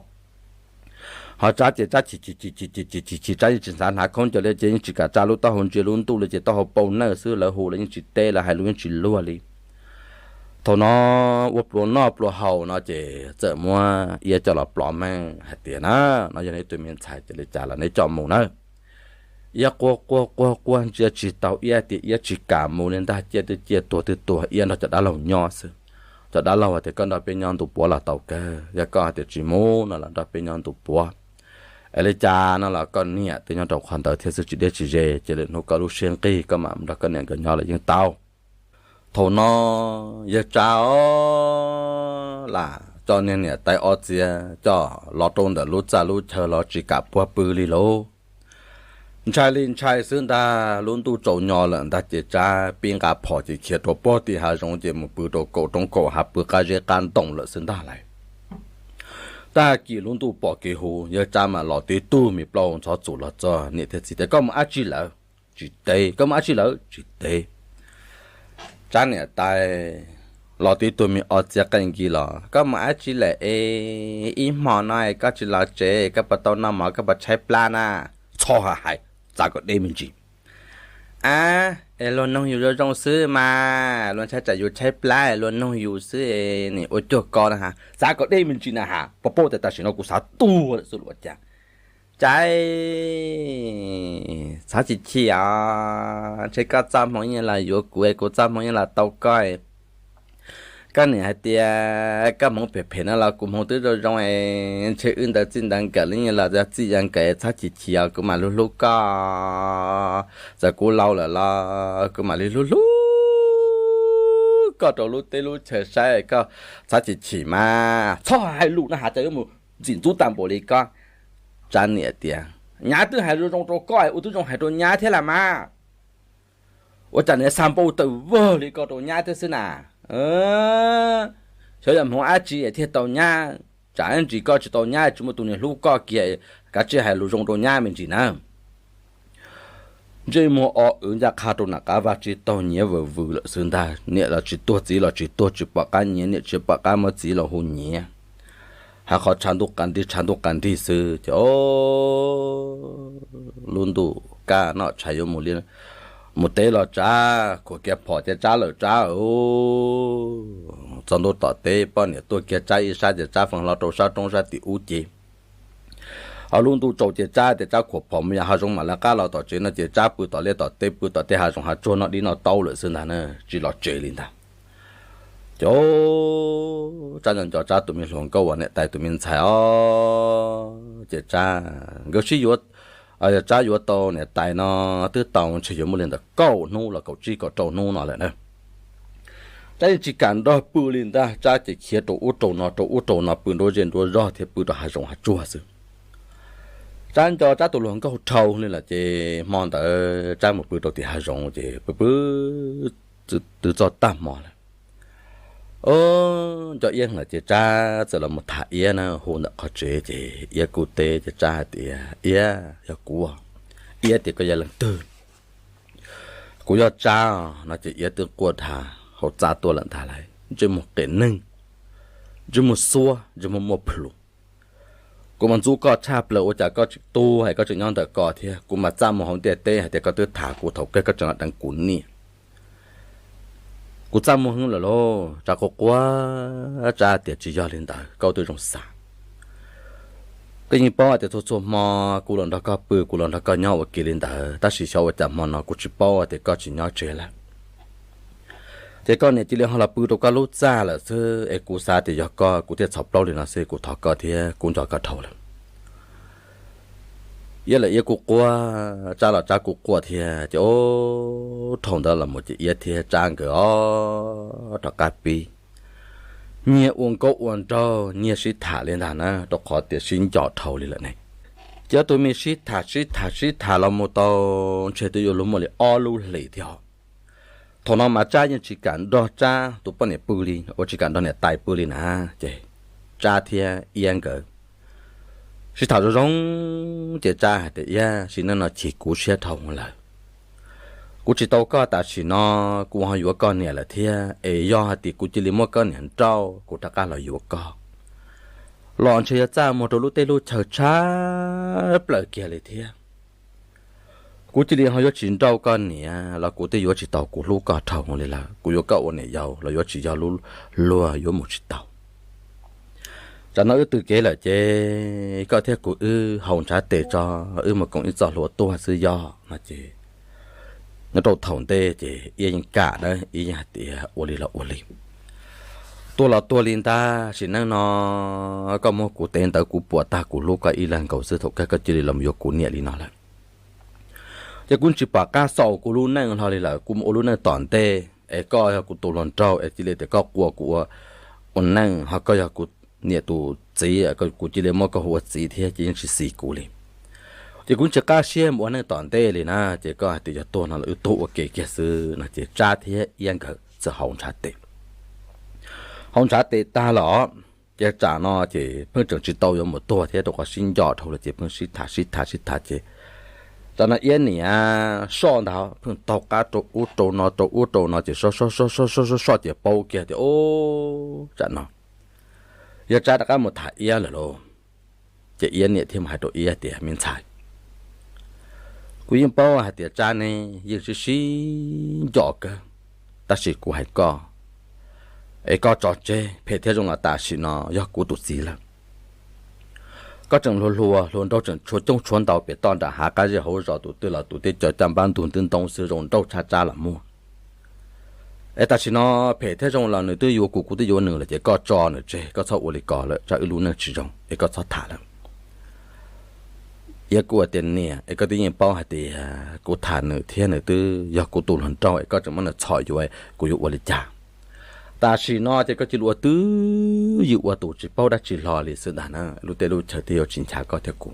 Ho Tsab ces Tsab chim chim chim chim chim chim chim chim, Tsab yeej tsis xav hnav khaub ncaws li ces yeej tsis kam tsa lub taub hau ntsia lub ntuj li ces taub hau pau nawj xwb, lawv hu los yeej tsis teb, lawv hais lus yeej tsis luag li. Thaum no ua pluas noj pluas haus no ces txawm muab iab coj los plov meej hais tias, Na, no yog neb tus me ntxhais ces li cas los neb coj mus nawb. Iab quaj quaj quaj quaj ntsia tsis tau iab tias iab tsis kam mus li ntag, ciaj twb ciaj tuag twb tuag, iab nrog cov dab laug nyob xwb. Cov dab laug hais tias, Koj nrog peb nyob ntu puav los tau kawg, yog koj hais tias tsis mus no los nrog peb nyob ntu puav. Es li cas no los koj niam twb nyob rau qhov ntawd thiab xwb, tsis deb tsis ze, ces lwm hnub koj lub siab nqig koj mam nrog koj niam nkawd nyob los yeej tau. Thaum no yawg Tsab os, lam coj niag niam tais ob txiav coj los rau ntawm lub txaj lub chaw los tsis kam puag pw li lauj. Ntshai li ntshai xwb ntag, lub ntuj tsaus nyo lawm ntag ces Tsab pib nqa phom ces khiav rau puag tim hav zoov ces mus pw rau kaum roob kaum hav pw qab zeb qab ntoo lawm xwb ntag lauj. Tag kis lub ntuj pom kev hu, yawg Tsab mas los tib tug me plaub ntxhov txum los txog, niam thiab txiv tias, Koj mus dab tsi lawm? Tsis teb. Koj mus dab tsi lawm? Tsis teb. Tsab niam tais los tib tug me ob txiav qaij nkig los, Koj mus dab tsi lawm es ib hmo no koj tsis los tsev, koj puas tau noj mov, koj puas tshaib plab na? Txhob hais, txav kom deb me ntsis. A, es luag noog yus zoo zoo xwb mas, luag ntshai tsam yus tshaib plab luag noog yus xwb, nim ua cuag ko na has, txav kom deb me ntsis na has, puas paub tias tam sim no kuv xav tuag lawm xwb los cas. Tsab, txhob chim chim os, ntshe koj txoj hmoov yeej los yuav kuv, kuv txoj hmoov yeej los tau koj. Koj niam hais tias koj hmoov phem phem no los kuv hmoov twb zoo zoo, ntshe wb ntawd txij ntawd nkawm li yeej los yog txij yog nkawm, txhob chim chim os, kuv mam hlub hlub koj. Txawm kuv laus lawm los kuv mam li hlub hlub koj rau lub teb lub chaw saib koj. Txhob chim chim mas, txhob hais lus no has, cas yuav mus ntxim ntxub tag npaum li koj. Tsab niam tias, nyab twb hais zoo zoo rau koj, ua tib zoo hais rau nyab thiab las mas. Ua cas niag xa npau taws vog li ko rau nyab thiab xwb na? Xyov yog hmoov dab tsi thiaj tau nyab, tsam ntsis koj tsis tau nyab, tsis muaj tus niag hlub koj kiag, kav tsij hais lus zoo rau nyab me ntsis na. Ntsej muag o wv ncaj qha rau nram qab vaj tsib taug nyiav vwm vwm lawm xwb ntag. Niam los tsis tuag, txiv los tsis tuag, tsis pom qab nyiav niam, tsis pom qab muab txiv los hu nyiav. Hais qhov tshav ntuj qas nrig tshav ntuj qas nrig xwb ces o, lub ntuj kaj noj tshais yuav mus li, mus teb los Tsab khuam kiag phom tias Tsab lawm Tsab. Txog ntua tom teb poj niam tuaj kiag Tsab ib sab ces Tsab feej hlo rau sab roob sab tim ub ces, o, lub ntuj tsaus ces Tsab tias Tsab khuam phom mus yam hav zoov mam li qab los tom tsev no ces Tsab pw tom liaj tom teb pw tom tej hav zoov hav tsuag noj dib noj taub lawm xwb ntag na, tsis los tsev li ntag. Ces Tsab nco nco Tsab tus me hluas nkauj uas niam tais tus me ntxhais os, ces Tsab nkawd sib yuav, yog Tsab yuav tau niam tais no twb tau ntshe yuav muaj li ntawm kaum hnub los kaum tsib kaum rau hnub no lawm na. Tsab yeej tsis kam nrog pw li ntag, Tsab ces khiav rau ub rau no rau ub rau no pw nruab zej nruab zog thiab pw rau hav zoov hav tsuag xwb. Tsab nco Tsab tus hluas nkauj dhau li lawm ces hmo ntawd Tsab mus pw rau tim hav zoov ces pw pw twb txog tag hmo lawm. Nco Iab lawm ces Tsab txawm los mus tham Iab na, hu ntawm qhov tsev ces Iab kuj teb ces Tsab hais tias Iab, yog kuv. Iab tias koj yog leej twg? Kuv yog Tsab no ces Iab twb quaj dha hauv txaj tuaj lawm ntag lauj, ntsej muag qia neeg, ntsej muag xuab, ntsej muag muaj plhus. Kuv mas ntxub koj tshaj plaws ua cas koj tseem tuag es koj tseem nyob ntawm ko thiab. Kuv mas txaj muag hauv ntiaj teb hais tias koj twb tham kuv thaum kawg koj tseem los deev kuv niam. Kuv txaj muag heev lawm lauj. Tsab quaj quaj, Tsab tias tsis yog li ntawd, koj twb zoo xav. Koj yeej paub hais tias txhua txhua hmo kuv los nrog koj pw kuv los nrog koj nyob ua ke li ntawd tab sis xyov ua cas hmo no kuv tsis paub hais tias koj tsis nyob tsev lawm. Ces koj niam cia li ho los pw rau koj lub txaj lawm xwb es kuv xav tias yog koj kuv thiaj txhos plaub li no xwb, kuv thov koj thiab kuv nco koj dhau lawm. Iab lawm Iab kuj quaj, Tsab los Tsab kuj quaj thiab ces o, dhau ntawd los mus ces Iab thiab Tsab nkawd o rov qab pib nyiag ua nkauj ua nraug nyiag sib tham li ntag na rau qhov tias sib nco dhau li lawm ne. Ces ob tug me sib tham sib tham sib tham los mus tau ntshe twb yuav luag muaj li ob lub hlis thiab. Thaum no mas Tsab yeej tsis kam nrog Tsab tus poj niam pw li, ua tsis kam nrog niam tais pw li na. Ces Tsab thiab Iab nkawd sib tham zoo zoo, ces Tsab hais tias Iab, sim neej no chim kuv siab dhau lawm. Kuv tsis tau koj tam sim no kuv ho yuav koj niam lawm thiab es yog hais tias kuv cia li muab koj niam nrauj kuv rov qab los yuav koj los ntshe yuav txaj muag rau lub teb lub chaw tshaj plaws kiag li thiab. Kuv cia li ho yuav tsis nrauj koj niam los kuv twb yuav tsis tau, kuv hlub koj dhau li lawm, kuv yuav koj ua niam yau los yuav tsis yog lub luag yuav mus tsis tau. Tsam no wb tw kev lawm ces koj thiab kuv wb haus ntshav tes tso, wb mus koom ib txoj hlua tuag xwb yog no ces nyob rau thaum ntej ces Iab yeej kam na, Iab yeej hais tias ua li los ua li, tuag los tuag li ntag, sim neej no koj muab kuv tev ntawd kuv puas tag, kuv hlub koj ib leeg nkaus xwb, thaum kawg koj cia li los yuav kuv niam li no lawm ces kuv tsis pom qab xaus kuv lub neej hlo li lawm, kuv mus ua lub neej tom ntej es koj yog kuv tus hluas nraug es cia li tias koj qua kuv ua neej ho koj yog kuv niam tus txiv, kuv cia li muab koj hu ua txiv thiab ces yeej tsis xis kuv li. Ces kuv tsis qab siab mus ua neej tom ntej li na, ces koj hais tias yog tuag no los wb tuag ua ke kiag xwb no ces Tsab thiab Iab nkawd txawm haus ntshav tes. Haus ntshav tes tag los ces tsam no ces pheej tseem tsis tau yuav mus tuag thiab rau qhov sib nco dhau lawm ces pheej sib tham sib tham sib tham ces tsam no Iab niam soj ntag pheej taug qab rau ub rau no rau ub rau no ces soj soj soj soj soj soj ces paub kiag tias o, tsam no yog Tsab rov qab mus tham Iab lawm lauj. Ces Iab niam thiaj mus hais rau Iab tias me ntxhais, kuv yeej paub hais tias Tsab ne yeej sib sib nco kawg, tab sis kuv hais koj es koj tso tseg, phem thiab zoo los tam sim no yog kuv tus txiv lawm. Koj tseem hluas hluas, hluas nraug tseem tshuav coob tshuav ntau pem toj nram hav qab zej hauv zos, tus twg los tus teb cov caj npab ntug ntwb ntoo xwb, zoo nraug tshaj Tsab los muaj. Es tam sim no phem thiab zoo los nws twb yuav kuv, kuv twb yuav nws lawm ces koj tso nws tseg, koj txhob ua li ko lawm, Tsab wb lub neej tsis zoo es koj txhob tham lawm. Iab kuj tias niam, es koj twb yeej paub hais tias kuv tham nws thiab nws twb yog kuv tus hluas nraug es koj tseem muab nws txhom yuav, kuv yuav ua li cas? Tam sim no ces koj cia li ua twj ywm ua tus tsis paub dab tsi hlo li xwb ntag na, lub teb lub chaw twb yuav tsis nchav koj thiab kuv.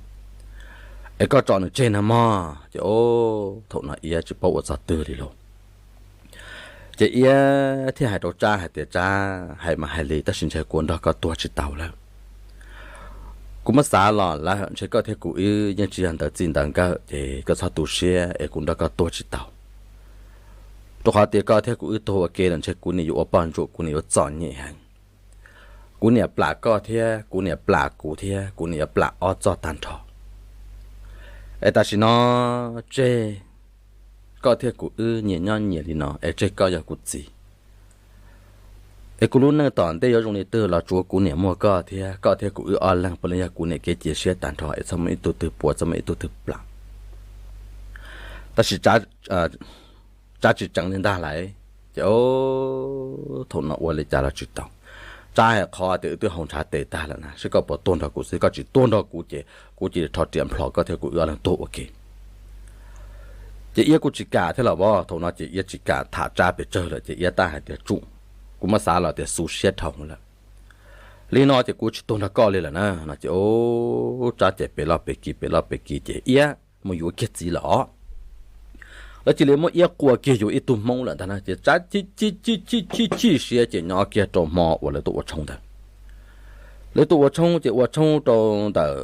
Es koj tso nws tseg na mog. Ces o, thaum no Iab tsis paub ua txog twg li lauj. Ces Iab thiaj hais rau Tsab hais tias Tsab, hais mas hais li tab sis ntshe kuv nrog koj tuag tsis tau lawm. Kuv muab xav los lawm ntshe koj thiab kuv wb yeej tsis yog ntawd txij ntawd nkawm ces koj txhob tu siab es kuv nrog koj tuag tsis tau. Rau qhov tias koj thiab kuv wb tuag ua ke lawm ntshe kuv niam yuav ua poj ntsuam, kuv niam yuav txom nyem heev. Kuv niam plam koj thiab kuv niam plam kuv thiab kuv niam yuav plam ob txoj tag nrho. Es tam sim no tseg koj thiab kuv wb nyias nyob nyias li no es tseg koj yog kuv txiv. Es kuv lub neej tom ntej yuav zoo li twg los tsuav kuv niam muaj koj thiab, koj thiab kuv wb ob leeg puav leej yog kuv niam kev cia siab tag nrho es txhob muaj ib tug twg puas, txhob muaj ib tug twg plam. Tab sis Tsab tsis tseev li ntag lauj. Ces thaum no ua li cas los tsis tau. Tsab hais qhov tias wb twb haus ntshav tes tag lawm na, seb koj puas tuag nrog kuv xwb, koj tsis tuag nrog kuv ces kuv cia li rho riam nplho koj thiab kuv wb ob leeg tuag ua ke. Ces Iab kuj tsis kam thiab los as, thaum no ces Iab tsis kam tham Tsab pes tsawg lawm ces Iab tab hais tias tsum, kuv muab xav los tias xu siab dhau lawm. Li no ces kuv tsis tuag nrog koj li lawm na no ces Tsab ces pes loj pes kis pes loj pes kis ces Iab mus yuav kiag txiv lawm os. Lawv cia li muab Iab qua kiag yuav ib tug Hmoob lawm ntag na ces Tsab chim chim chim chim siab ces nyob kiag rau hmo uas lawv tuaj ua tshoob ntawd. Lawv tuaj ua tshoob ces ua tshoob rau ntawm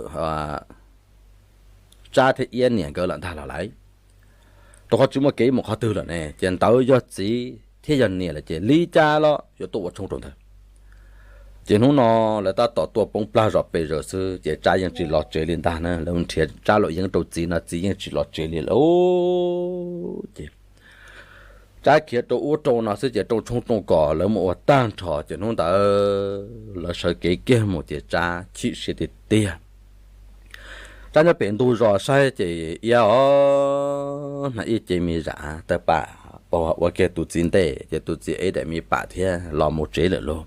Tsab thiab Iab niam nkawd lawm ntag los lawm. Rau qhov tsis muaj kev mus qhov twg lawm ne ces ntawd yog txiv thiab yog niam lawm ces li cas los yuav tuaj ua tshoob rau ntawd. Ces hnub no lawv tab tom tuaj poob plag zom pes zaws xwb ces Tsab yeej tsis los tsev li ntag na, lawv nrhiav Tsab luam yeeb rau txiv no txiv yeej tsis los tsev li lawm. Ces Tsab khiav rau ub rau no xwb ces rooj tshoob rooj kos lawv mus ua tag nrho ces hnub ntawd lawv sawv kev kiag mus ces Tsab chim siab tiag tiag. Tsab nyob pem ntug zos saib ces Iab os, hnav ib ce me zam tawg pam pag ua kiag tus txiv ntej ces tus txiv ev daim me pam thiab los mus tsev lawm lauj.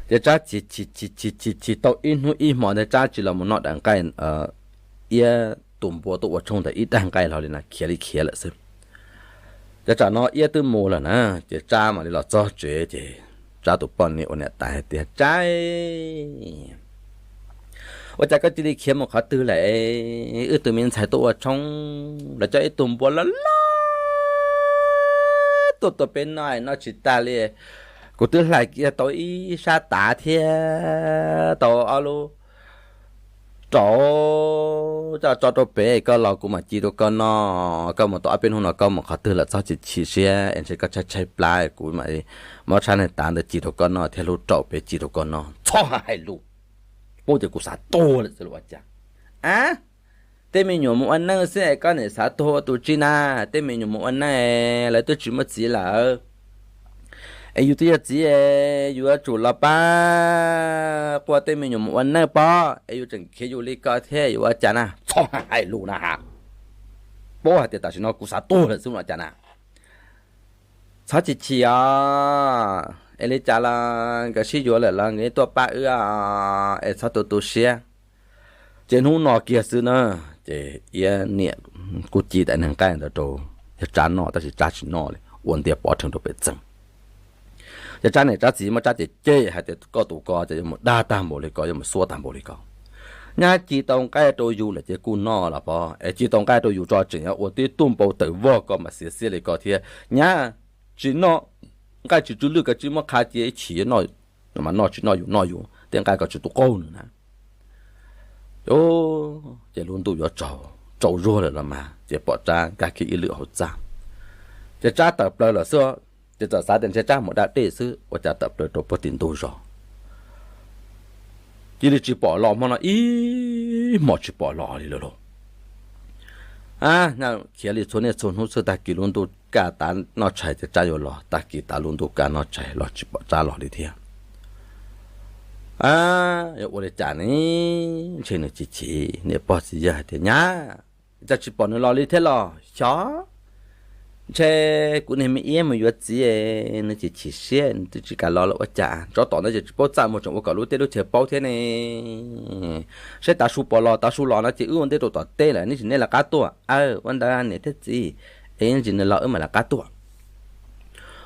Ces Tsab chim chim chim chim chim chim tau ib hnub ib hmo ntawd Tsab tsis los mus noj daim nqaij Iab tus npua tuaj ua tshoob ntawd ib daig nqaij hlo li na, khiav li khiav lawm xwb. Ces tsam no Iab twb mus lawm na, ces Tsab mam li los txog tsev ces Tsab tus poj niam ua niam tais hais tias, Tsab, ua cas koj cia li khiav mus qhov twg lawm? Wb tus me ntxhais tuaj ua tshoob, lawv coj ib tug npua loj loj tuaj tua peb noj, noj tsis tag li. Kuv twb hlais kiag tau ib sab tav thiab tau ob lub rau coj tso rau pem, koj los kuv mam ci rau koj noj. Koj mus tau ob peb hnub no koj mus qhov twg lawm txhob chim chim siab es ntshe koj tshaib tshaib plab, kuv mam muab sab niag tav ntawd ci rau koj noj thiab lub rau pem ci rau koj noj. Txhob hais lus, paub tias kuv xav tuag lawm xwb los ua cas. A, tej me nyuam mus ua neej xwb es koj niam xav tuag ua tus tsi na? Tej me nyuam mus ua neej lawv twb tsis muaj txiv lawm es yus twb yog txiv es yus yuav tsum los pab quaj tej me nyuam mus ua neej pob es yus tseem khiav yus li ko thiab yuav ua cas na? Txhob hais lus na ha. Paub hais tias tam sim no kuv xav tuag lawm xwb los cas na. Txhob chim chim os, es li cas los nkawd sib yuav lawm los nkawd tuaj pab wb os, es txhob tu tu siab. Ces hnub no kiag xwb na, ces Iab niam kuj ci daim niag nqaij ntawd rau yawg Tsab noj tab sis Tsab tsis noj li, ua ntiag pov rhees rau pem txees. Ces Tsab niam Tsab txiv muab Tsab cem cem hais tias koj tus ko ces yuav mus dag tag npaum li ko, yuav mus xuab tag npaum li ko. Nyab ci tau nqaij rau yus lawm ces kuj noj los pov, es ci tau nqaij rau yus tso tseem yuav ua tib tug npau taws vog ko mas xiav xiab li ko thiab. Nyab tsis noj, nqaij tsis tsw lwj ko tsis muab qha cia ib chim mas noj tsis noj yus noj yus tej nqaij ko tsis tu qaug nws na. Ces lub ntuj yuav tsaus, tsaus zuag lawm los mas ces pom Tsab nkag kiag ib lwm hauv txaj. Ces Tsab tawm plaws lawm xwb, ces txawm xav tias ntshe Tsab mus da dej xwb ua cas tawm plaws rau puag tim ntug zos. Cia li tsis pom los, hmo no ib hmos tsis pom los li lawm lauj. A, khiav li txhua niaj txhua hnub xwb, tag kis lub ntuj kaj tav noj tshais ces Tsab yuav los, tag kis tav lub ntuj kaj noj tshais los tsis pom Tsab los li thiab. A, yuav ua li cas ne? Ntshe nws chim chim, niam pog txiv yawg hais tias nyab, cas tsis pom nws los li thiab los xyov. Ntshe kuv niag me Iab mus yuav txiv, nws chim chim siab nws twb tsis kam los los ua cas. Tsov tom ntawd ces tsis paub txaj muag tseem ua kom lub teb lub chaw paub thiab ne. Saib tav su pom los, tav su los no ces wb ua ntej rau tom teb lawm, neb tsis, neb lawv qab tuaj. Aw, ua ntawd niam thiab txiv, es ntsis nws los wb mam lawv qab tuaj.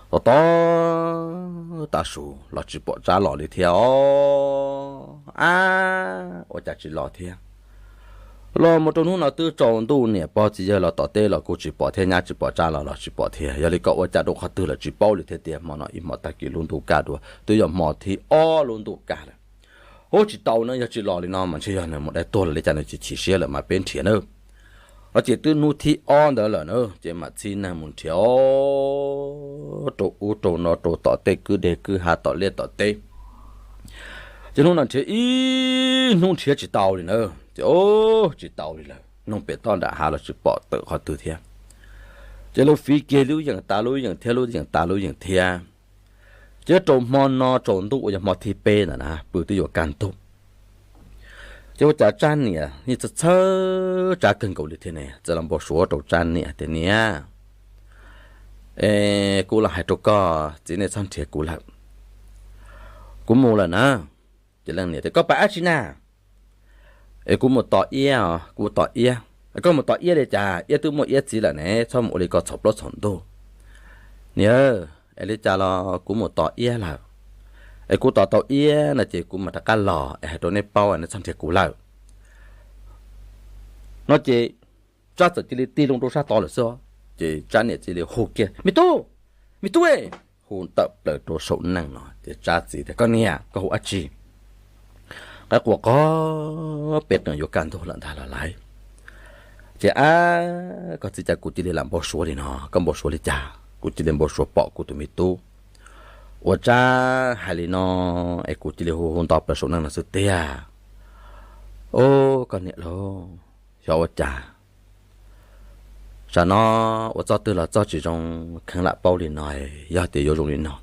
Tos tos tav su los tsis pom Tsab los li thiab os. A, ua cas tsis los thiab? Los mus rau hnub no twb tsaus ntuj, niam pog txiv yawg los tom teb los kuj tsis pom thiab, nyab tsis pom, Tsab los los tsis pom thiab. Yog li ko ua cas rau qhov twg lawm tsis paub li thiab tiag. Hmo no ib hmos tag kis lub ntuj kaj dua, twb yog hmo thib ob lub ntuj kaj lawm. Ub, tsis tau na, yog tsis los li no mas ntshe yog nws mus dai tuag lawm li cas, nws chim chim siab lawm mas peb nrhiav na. No ces twb hnub thib ob ntawd lawm na, ces mam txhib neeg mus nrhiav rau ub rau no, rau tom tej kwj deg kwj ha, tom liaj tom teb. Ces hnub no nrhiav ib hnub nrhiav tsis tau li na, ces o, tsis tau li lawm, noog pem toj nram hav los tsis pom tawm qhov twg thiab. Ces lawv fiv kiag lub yeem tas lub yeem thiab lub yeem tas lub yeem thiab. Ces rau hmo no tsaus ntuj uas yog hmo thib peb ntawd na, pw twb yuav kaj ntug. Ces ua cas Tsab niam yeej txhawj txhawj Tsab kawg nkaus li thiab ne, txawm los npau suav rau Tsab niam tias, Niam, es kuv los hais rau koj, txiv nej txhob nrhiav kuv lawm, kuv mus lawm na. Ces leej niam tias, Koj pais dab tsi na? Es kuv mus tos iab os, kuv mus tos iab. Koj mus tos iab li cas? Iab twb muaj iab txiv lawm ne, txhob mus ua li ko txhaum plaub txhaum ntug. Niam, es li cas los kuv mus tos iab lawm, es kuv tos tau iab no ces kuv mam rov qab los es hais rau nej paub, nej txhob nrhiav kuv lawm no ces Tsab txawm cia li tig loo rau sab tod lawm xwb. Ces Tsab niam cia li hu kiag, Me tub, me tub, hu tawm plaws rau saum neej no. Ces Tsab txiv tias, Koj niam, koj hu dab tsi? Qaib qua qog peb qees yuav kaj ntug lawm ntag los laiv. Ces, Ab, koj txiv, cas kuv cia li lam npau suav li no? Koj npau suav li cas? Kuv cia li npau suav pom kuv tus me tub ua Tsab hais li no, es kuv cia li hu hu nto plaws saum neej no xwb tiag. Au, koj niam lauj, xyov ua cas, tsam no ua txoj twg los txoj tsis zoo, kheev lam paub li no, yog tias yuav zoo li no,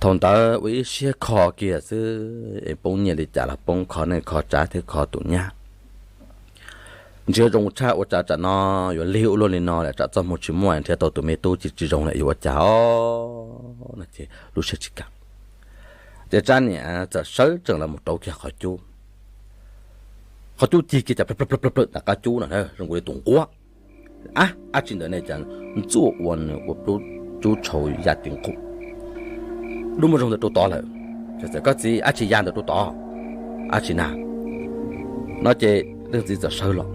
thaum ntawd ua ib siab kho kiag xwb es poob nyiaj li cas los poob, kho neej kho tsav thiab kho tus nyab. Nrhiav zoo tshaj ua cas tsam no yuav lig ua luaj li no lawm, tsam txoj hmoo tsis muaj nrhiav tau tus me tub ces tsis zoo lawm, yuav ua cas os no ces lub siab tsis kam. Ces Tsab niam txawm sawv tsees los mus rauv kiag qhov cub. Qhov cub cig kiag cas plawg plawg plawg plawg ntawm qab cub no zoo nkaus li tus nquab. Ab, dab tsi ntawd ne? Cas ntxuaj ua nws ua lub cub tshau ya ti nqus dub muag zog ntawd rau tod lawm. Ces txawm, Koj txiv, dab tsi ya ntawd rau tod? Dab tsi na? No ces leej txiv txawm sawv los,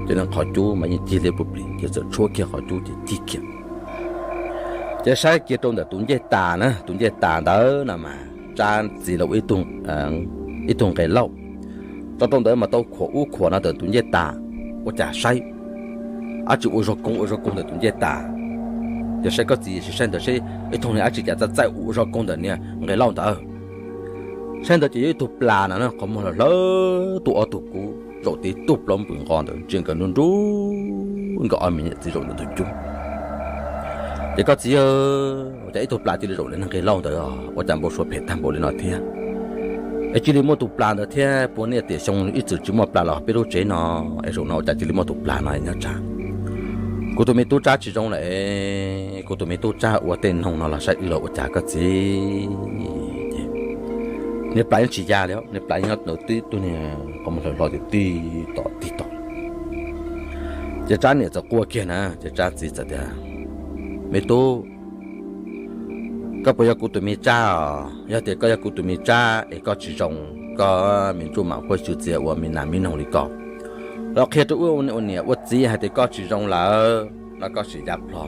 ces qhov cub mas yeej cig li pub plis, ces txawm tshuab kiag qhov cub ces cig kiag. Ces saib kiag rau ntawm tus ncej tas na, tus ncej tas ntawd no mas Tsab txiv lawv ib tug nqe lauj, tso rau ntawd mas tau khuam ub khuam no ntawm tus ncej tas. Ua cas saib dab tsi ua zog koog ua zog koog ntawm tus ncej tas. Ces saib, Koj txiv, sim saib ntawd seb ib thooj niag dab tsi cas txaij txaij ua zog koog ntawm niag nqe lauj ntawd. Saib ntawd ces yog ib tug plas no na, qhov muag hlawv hlawv tuaj ob tug kub zaum tid tuaj plaub npws nqo ntawd, ntsia nkawd nruj nruj, nkawd ob me niam txiv zaum ntawd ntug cub. Ces, Koj txiv, ua cas ib tug plas cia li zaum li nqe lauj ntawd, ua cas npau suav phem tag npaum li no thiab? Es cia li muaj tus plas ntawd thiab, puag niaj tiam xyoo ib txwm tsis muaj plas los peb lub tsev no, es zaum no ua cas cia li muaj tus plas no nyob tsam kuv tus me tub Tsab tsis zoo lawm. Kuv tus me tub Tsab ua tej noog no los saib wb los ua cas, Koj txiv. Ces niag plas yeej tsis ya li, niag plas yeej nyob ntawd tib tug niag qhov muag hlawv hlo tig tom tig tom. Ces Tsab niam txawm quaj kiag na, ces Tsab txiv txawm tias, Me tub, koj puas yog kuv tus me Tsab os? Yog tias koj yog kuv tus me Tsab es koj tsis zoo, koj me ntsuj mam huab xyw txias ua me nas me noog li ko los qhia rau wb ua niam ua txiv hais tias koj tsis zoo lawm no, koj sim ya plho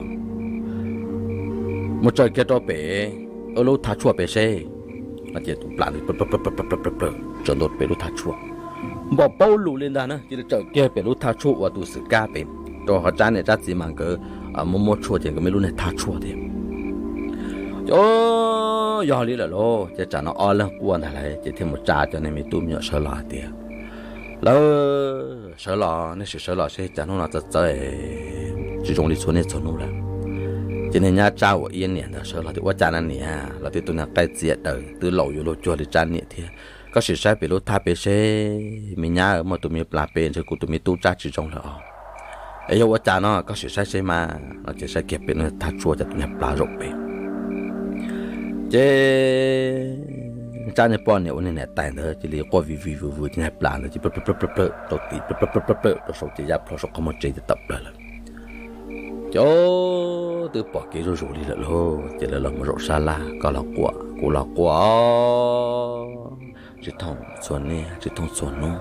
mus tsaws kiag rau pem wb lub thaj tshuaj pem seb. No ces tus plas ntawd tsaws ntua pem lub thaj tshuaj, npog paub lus li ntag na, cia li tsaws kiag pem lub thaj tshuaj uas tus xwm kab pem, rau qhov Tsab niam Tsab txiv mas nkawd muaj muaj tshuaj ces nkawd muaj lub niag thaj tshuaj thiab. Ces yog li lawm lauj, ces tsam no ob leeg quaj ntag lauj, ces thiaj mus tsa cov niag me tub me nyuam sawv los hais tias, Lawv sawv los, nej sim sawv los seb cas hnub no txawv txawv tsis zoo li txhua niaj txhua hnub lawm. Ces niag nyab Tsab uas Iab niam ntawd sawv los tias, Ua cas na niam, los twb tus niag qaij txias daws twb laus yuav luag cuag li Tsab niam thiab. Koj sim saib pem lub thaj pem seb, me nyab, muaj tus me plas pem ntshe kuv tus me tub Tsab tsis zoo lawm os. Es yog ua cas no koj sim saib seb mas. No ces saib kiag pem lub thaj tshuaj cas tus niag plas zaum pem. Ces Tsab niag poj niam uas niag niam tais ntawd cia li quaj vwm vwm vwm vwm, tus niag plas ntawd ces plawg plawg plawg plawg rau tid, plawg plawg plawg plawg rau saum ces ya plho saum qhov muag tsev ces tawm plaws lawm. Ces twb pom kev zuj zus li lawm lauj, ces lawv los mus zaum sab laj, koj los quaj kuv los quaj, tsis thooj txhua niaj tsis thooj txhua hnub.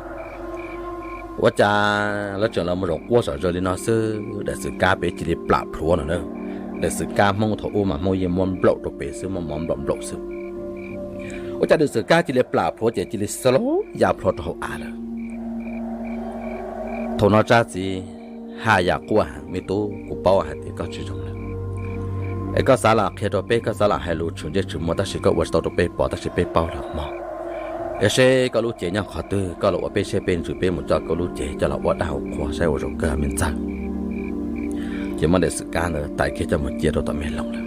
Ua cas lawv tseem los mus zaum quaj zom zaws li no xwb, daim xwm kab pem cia li plam plhuav no na. Daim xwm kab Hmoob thaum ub mas Hmoob yeej muab nplaum rau pem xwb, muab mov nplaum nplaum xwb. Ua cas daim xwm kab cia li plam plhuav ces cia li xav lauj ya plho rau hauv av lawm. Thaum no Tsab txiv haj yam quaj heev, Me tub, kuv paub hais tias koj tsis zoo lawm. Es koj xav los qhia rau peb, koj xav los hais lus tshwm ntsej tshwm muag tab sis koj ua tsis tau rau peb pom tab sis peb paub lawm mog. Es seb koj lub cev nyob qhov twg, koj los ua peb seb peb ntsws peb mus coj koj lub cev coj los ua dab ua qhua saib ua zoo kawg me ntxawg. Ces muab daim xwm kab ntawd tais kiag coj mus cia rau tom me loog lawm.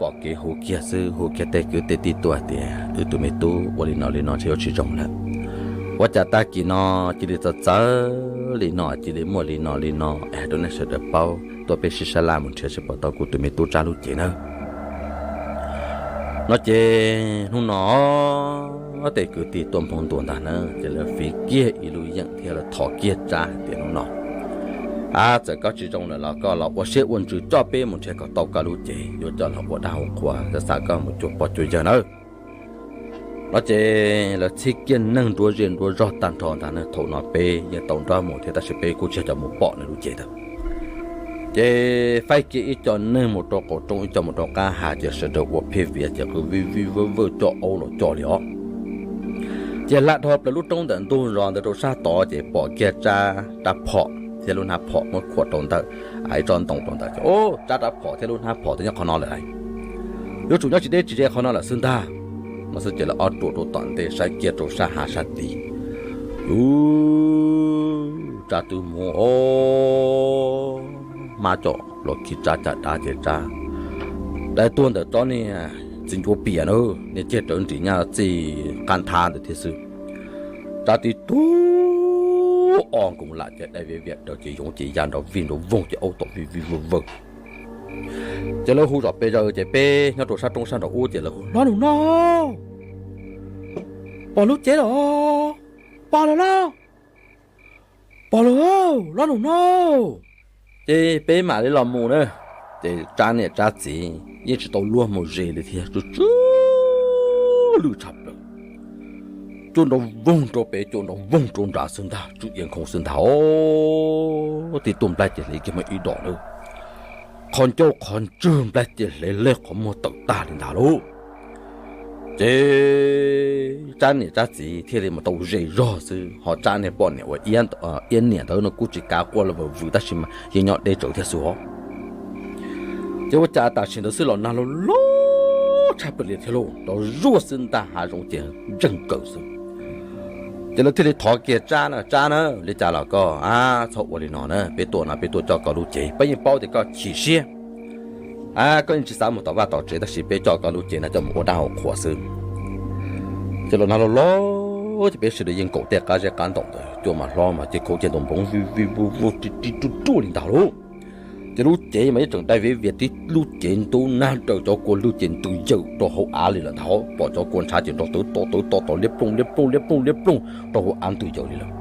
Pom kev hu kiag xwb, hu kiag tej kwv tej tij tuaj tias, wb tus me tub ua li no li no ntshe yuav tsis zoo lawm. Ua cas tag kis no cia li txawv txawv li no, cia li muaj li no li no, es hais rau nej sawv daws paub, tuaj peb sib sab laj mus nrhiav seb puas tau kuv tus me tub Tsab lub cev nawb. No ces hnub no tej kwv tij tuaj nphoo ntua ntag na, ces lawv fiv kiag ib lub yeem thiab lawv thov kiag Tsab hais tias, hnub no, a, txawm koj tsis zoo lawm los koj los ua siab ua ntsws coj peb mus nrhiav kom tau koj lub cev yuav coj los ua dab ua qhua, koj xa koj mus cuag pog cuag yawg nawb. No ces lawv txhib kiag neeg nruab zej nruab zog tag nrho ntag na, thaum no peb yeej tau nrog mus thiab tab sis peb kuj tsis yog cov mus pom nws lub cev ntawd. Ces faib kiag ib co neeg mus rau qaum roob, ib co mus rau qab hav, ces sawv daws ua pheej vias ces qw vij vij vawj vawj coj aub los coj li os. Ces hla dhau plaws lub roob ntawm ntug zos ntawd rau sab tod ces pom kiag Tsab rab phom thiab lub hnab phom muab khuam rau ntawm ib tsob ntoo rau ntawd. Tsab rab phom thiab lub hnab phom twb nyob qhov no lawm lauj, yuav tsum nyob tsis deb tsis ze qhov no lawm xwb ntag. No xwb ces lawv ob ruam rau tom ntej saib kiag rau sab hav sab tid. Ub, Tsab twb mus os, hmab coj los khi Tsab caj dab ces Tsab dai tuag ntawm tsob niag txiv ncuav pias na, niag ceg rawv nrim nyaj txij qab nthab ntawd thiab xwb. Tsab tib tug o nkoos lam ces dai viv viam raws ces yoov ces ya nrov vij nrov voog ces aub tom vij vij vawj vawj. Ces lawv hu zom pes zaws ces peb nyob rau sab roob sab nraum ub ces lawv hu, Hlob Nus Noj, pom lub cev lawm, pom lawm lauj, pom lawm, Hlob Nus Noj. Ces peb mam li los mus na. Ces Tsab niam Tsab txiv yeej tsis tau luag mus ze li thiab, tsw tsw lwj tshaj plaws. Cuaj nrov voog rau pem, cuaj nrov voog rau nrad xwb ntag, tsw ia nkhoos xwb ntag os. Tib tug nplaig ces hle kiag muaj ib dos lawm, qhov ncauj qhov ntswg nplaig ces hle lej qhov muag tawm tag li ntag lauj. Ces Tsab niam Tsab txiv thiaj li mus tau ze zog xwb, ho Tsab niag poj niam uas iab niam ntawd no kuj tsis kav quaj los vwm vwm tab sis mas yeej nyob deb tsawv thiab xwb os. Ces ua cas tam sim ntawd xwb los nag loj loj tshaj plaws li thiab lauj, nrov zuaj xwb ntag, hav zoov ces ntseeg kawg xwb. Ces lawv thiaj li thov kiag Tsab na, Tsab na, li cas los koj a, txhob ua li no na, peb tuaj no peb tuaj coj koj lub cev, peb yeej paub tias koj chim siab, a, koj yeej tsis xav mus tom vaj tom tsev tab sis peb coj koj lub cev no coj mus ua dab ua qhua xwb. Ces los nag loj loj ces peb sawv daws yeej kaum tej qab zeb qab ntaum ntawd, cua mas hlob mas ces khaub ncaws ntoo npoov vij vij vuj vuj ri ri ruj ruj li ntag lauj. Ces lub cev mas yeej tseem dai viv vias tib lub cev ntub nag raws cov kua lwj ces ntws yawm rau hauv av li lawm ntag, pom cov kua ntshav ces nrov tawv to tawv to tom liab ploog liab ploog liab ploog liab ploog rau hauv av ntws yawm li lawm.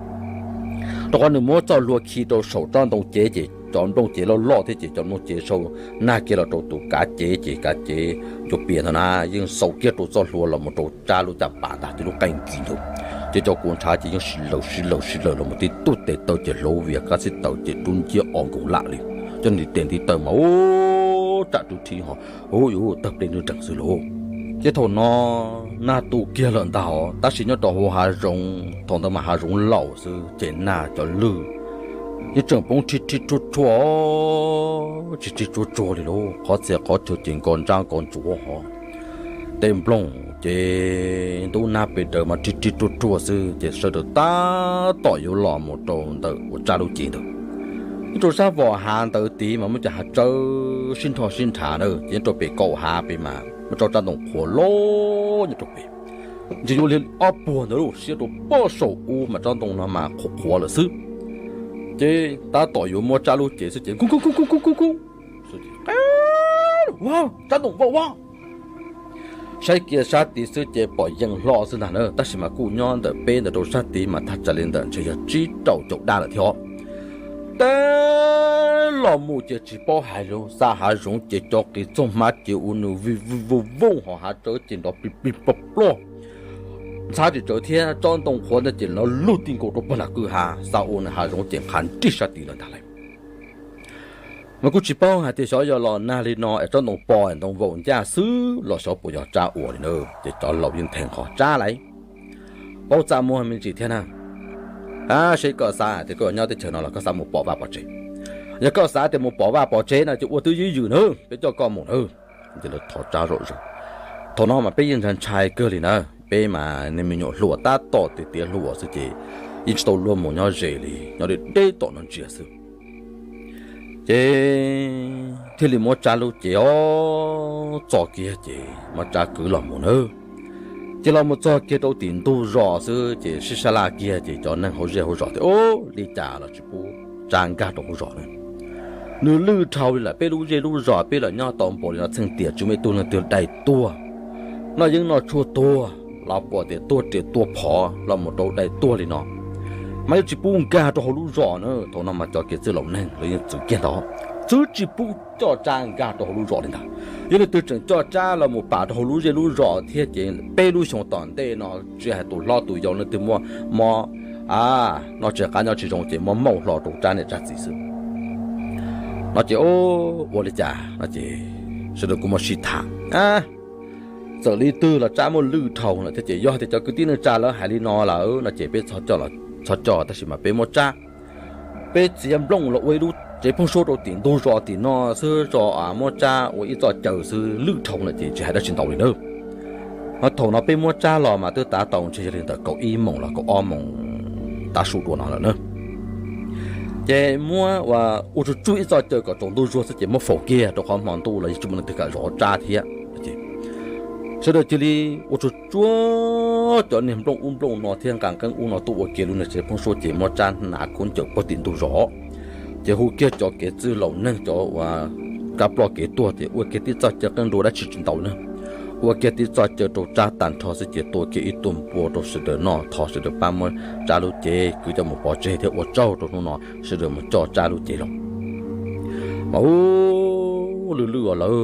Rau qhov nws muab txoj hlua khi rau saum tsob ntoo cev ces cov nplooj cev loj loj thiab ces cov nplooj cev sau nag kiag los rau tus kav cev ces kav cev ncua pias ntawd na yeej xaus kiag rau txoj hlua los mus rau Tsab lub caj pas ntag, ces lub qeej kis ntawd. Ces cov kua ntshav ces yeej si lawm si lawm si lawm los mus tib tug tes taw ces hlauv vias kab xib taws ces dub nciab o nkaus lam li. Cov ntiv tes ntiv taw mas ub tsam rwb rhib ho, ub yuav tawg plej nrwg nrees xwb lauj. Ces thaum no nag tu kiag lawm ntag os, tab sis nyob rau hauv hav zoov thaum ntawd mas hav zoov laus xwb ces nag cov lwj yeej tseem poob rhib rhib rhuaj rhuaj, tsis rhib tsuag tsuag li lauj, qhov txhia qhov chaw ces nko ntsab nko ntsuav ho. Tej nplooj ces ntub nab pes daws mas rhib rhib rhuaj rhuaj xwb ces sawv daws tab tom yuav los mus rau ntawm uas Tsab lub cev ntawd. Nyob rau sab vos hav ntawd tid mas muaj cov hav tsawb sib nrho sib nrhav na, ces nyob rau pem kaum hav pem mas muaj tsob tsab ntoo qhuav loj nyob rau pem. Ntshe yuav li ob puag ntawd lauj, siab rau pob saum ub mas tsob ntoo no mas qhuav qhuav lawm xwb. Ces tab tom yuav muab Tsab lub cev xwb ces kub kub kub kub kub kub, Tsab ntoo vau vau. Saib kiag sab tid xwb ces pom yees hlo xwb ntag na, tab sis mas kuj nyob ntawm peb ntawm rau sab tid mas thaj tsam li ntawm ntshe yog tsib rau caum daj lawm thiab os. Tab los mus ces tsis paub hais lus, xa hav zoov ces cov qis txoog hmab ces ua nws vij vij vooj vooj, ho hav tsawb ces nrov plig plig ploj ploj. Ntxhab tsis tsawv thiab, tsob ntoo qhuav ntawd ces nrov lug ti nkaus rau pog nram kwj ha, xa ua nws hav zoov ces nqhis nrig sab tid lawm ntag lauj. Mas kuj tsis paub hais tias xyov yog los nag li no es tsob ntoo pos ntoo vau ncaj xwb los xyov puas yog Tsab ua li na, ces cov laus yeej theej qhov Tsab lauj, paub txaj muag me ntsis thiab na. A, seb koj xav hais tias koj yuav nyob teb chaws no los koj xav mus pom vaj pom tsev, Yog koj xav tias mus pov vaj pov tsev no ces ua twj ywm ywm nawb, peb coj koj mus nawb. Ces lawv thov Tsab zom zaws. Thaum no mas peb yeej ntshai ntshai kawg li na, peb mas niag me nyuam hluas tab tom tiav tiav hluas xwb ces yeej tsis tau luag mus nyob ze li, nyob deb deb tom no ntsia xwb. Ces thiaj li muab Tsab lub cev os txo kiag ces muab Tsab kwv los mus nawb. Ces los mus txog kiag rau tim ntug zos xwb ces sib sab laj kiag ces cov neeg hauv zej hauv zos tias, Ub, li cas los tsis pub Tsab nkag rau hauv zos na. Nws lwj dhau li lawm, peb lub zej lub zos peb los nyob tau npaum li no txheej tiam tsis muaj ib tug leej twg dai tuag, noj yeeb noj tshuaj tuag los puas tias tuag riam tuag phov los mus rau dai tuag li no, mas yeej tsis pub nkag rau hauv lub zos na. Thaum no mas cov kev txwj laus neeg los yeej txwv kiag ntawd, txwv tsis pub coj Tsab nkag rau hauv lub zos li ntawd. Yog leej twg tseem coj Tsab los mus pam rau hauv lub zej lub zos thiab ces peb lub xyoo tom ntej no tsis hais tus hlob tus yau leej twg muaj mob, a, noj tsis qab nyob tsis zoo ces muab mauj hlo rau Tsab niam Tsab txiv xwb. No ces ua li cas no ces sawv daws kuj muaj sib tham, txawm li twg los Tsab muaj lwj dhau lawm thiab ces yog tias cov kwv tij neej tsa lawv hais li no lawm no ces peb txhob coj, tab sis mas peb muab Tsab, peb txiav nplooj los ua ib lub tsev phooj suab rau tim ntug zos tim no xwb, tso muab Tsab ua ib txoj caw xwb, lwj dhau lawm ces tsis hais dab tsi ntau li na. Ho thaum no peb muab Tsab los mas twb tav tau ntshe yog li ntawm kaum ib moos los kaum ob moos tav su dua no lawm na. Ces muab ua, ua tsuag tsuag ib txoj caw kom tsaus ntuj zuag xwb ces muab faus kiag rau qhov hmo ntuj los yeej tsis muaj leej twg kam zov Tsab thiab. Sawv daws cia li ua tsuag tsuag cov niag nplooj ub nplooj no thiab nqa qeeb ub no tuaj ua kiag lub niag tsev phooj suab ces muab Tsab hnav khaub ncaws puag tim ntug zos. Ces hu kiag cov kev txwj laus neeg cov uas kab ploj kev tuag ces ua kiag tib txoj caw qeej nruas dab tsi tsis ntau na, ua kiag tib txoj caw rau Tsab tag nrho xwb ces tua kiag ib tug npua rau sawv daws noj, thov sawv daws pab muab Tsab lub cev kwv coj mus pov tseg thiab ua tsaug rau hnub no sawv daws mus coj Tsab lub cev los. Mas ub, lwj lwj os lawm,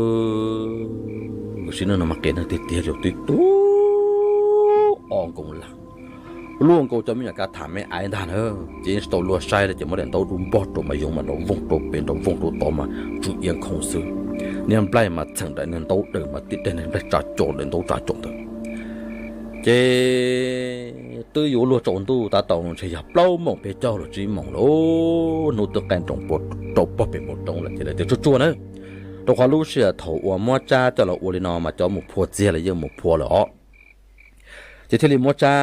sim neej no mas qias neeg tiag tiag li, twb tu o nkoos lawm. Luaj nkaus cov me nyuam kav tham me aiv ntag na, ces yeej tsis tau luag saib li ces muab daim ntaub dub npog rau mas yoov mas nrov voog rau pem nrov voog rau tod mas tsw iab nkhooj xwb. Niag nplaig mas txheem daim niag ntaub daws mas tim daim niag nplaig tsa co daim ntaub tsa co ntawd. Ces twb yuav luag tsaus ntuj tav tau ntshe yog plaub moos peb caug los tsib moos lawm, hnub twb qaij nroos rau puag pem npoo roob lawm ces lawv tias tsuag tsuag na, rau qhov lub sij hawm thaum uas muab Tsab coj los ua li no mas cov mus phua txiag los yeej mus phua lawm os. Ces thiaj li muab Tsab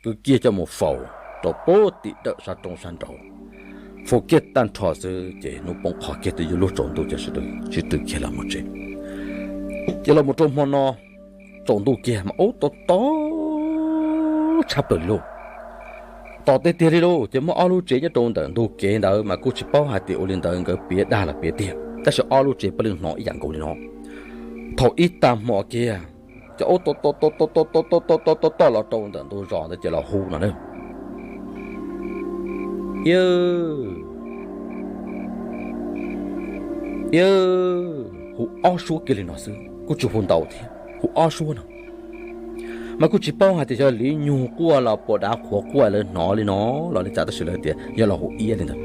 kwv kiag coj mus faus rau puag tim dawm sab roob sab nraud. Faus kiag tag nrho xwb ces hnub poob qho kiag twb yuav luag tsaus ntuj ces sawv daws sib tw kiag los mus tsev. Ces los mus rau hmo no tsaus ntuj kiag mas ub, to to tshaj plaws li lauj. To tiag tiag li lauj, ces muaj ob lub tsev nyob rau ntawm ntug kev ntawd mas kuj tsis paub hais tias ua li ntawd nkawd piav dag los piav tiag, tab sis ob lub tsev peb leej hnov ib yam nkaus li no. Thaum ib tag hmo kiag, ces ub, to to to to to to to to to to los rau ntawm ntug zos ntawd ces los hu no na. Iab, iab, hu ob suab kiag li no xwb kuj tsis hu ntau thiab, hu ob suab no. Mas kuj tsis paub hais tias yog liv nyug quaj los puas dav qhuav quaj lawv hnov li no los li cas, tab sis lawv tias yog los hu iab li ntawd.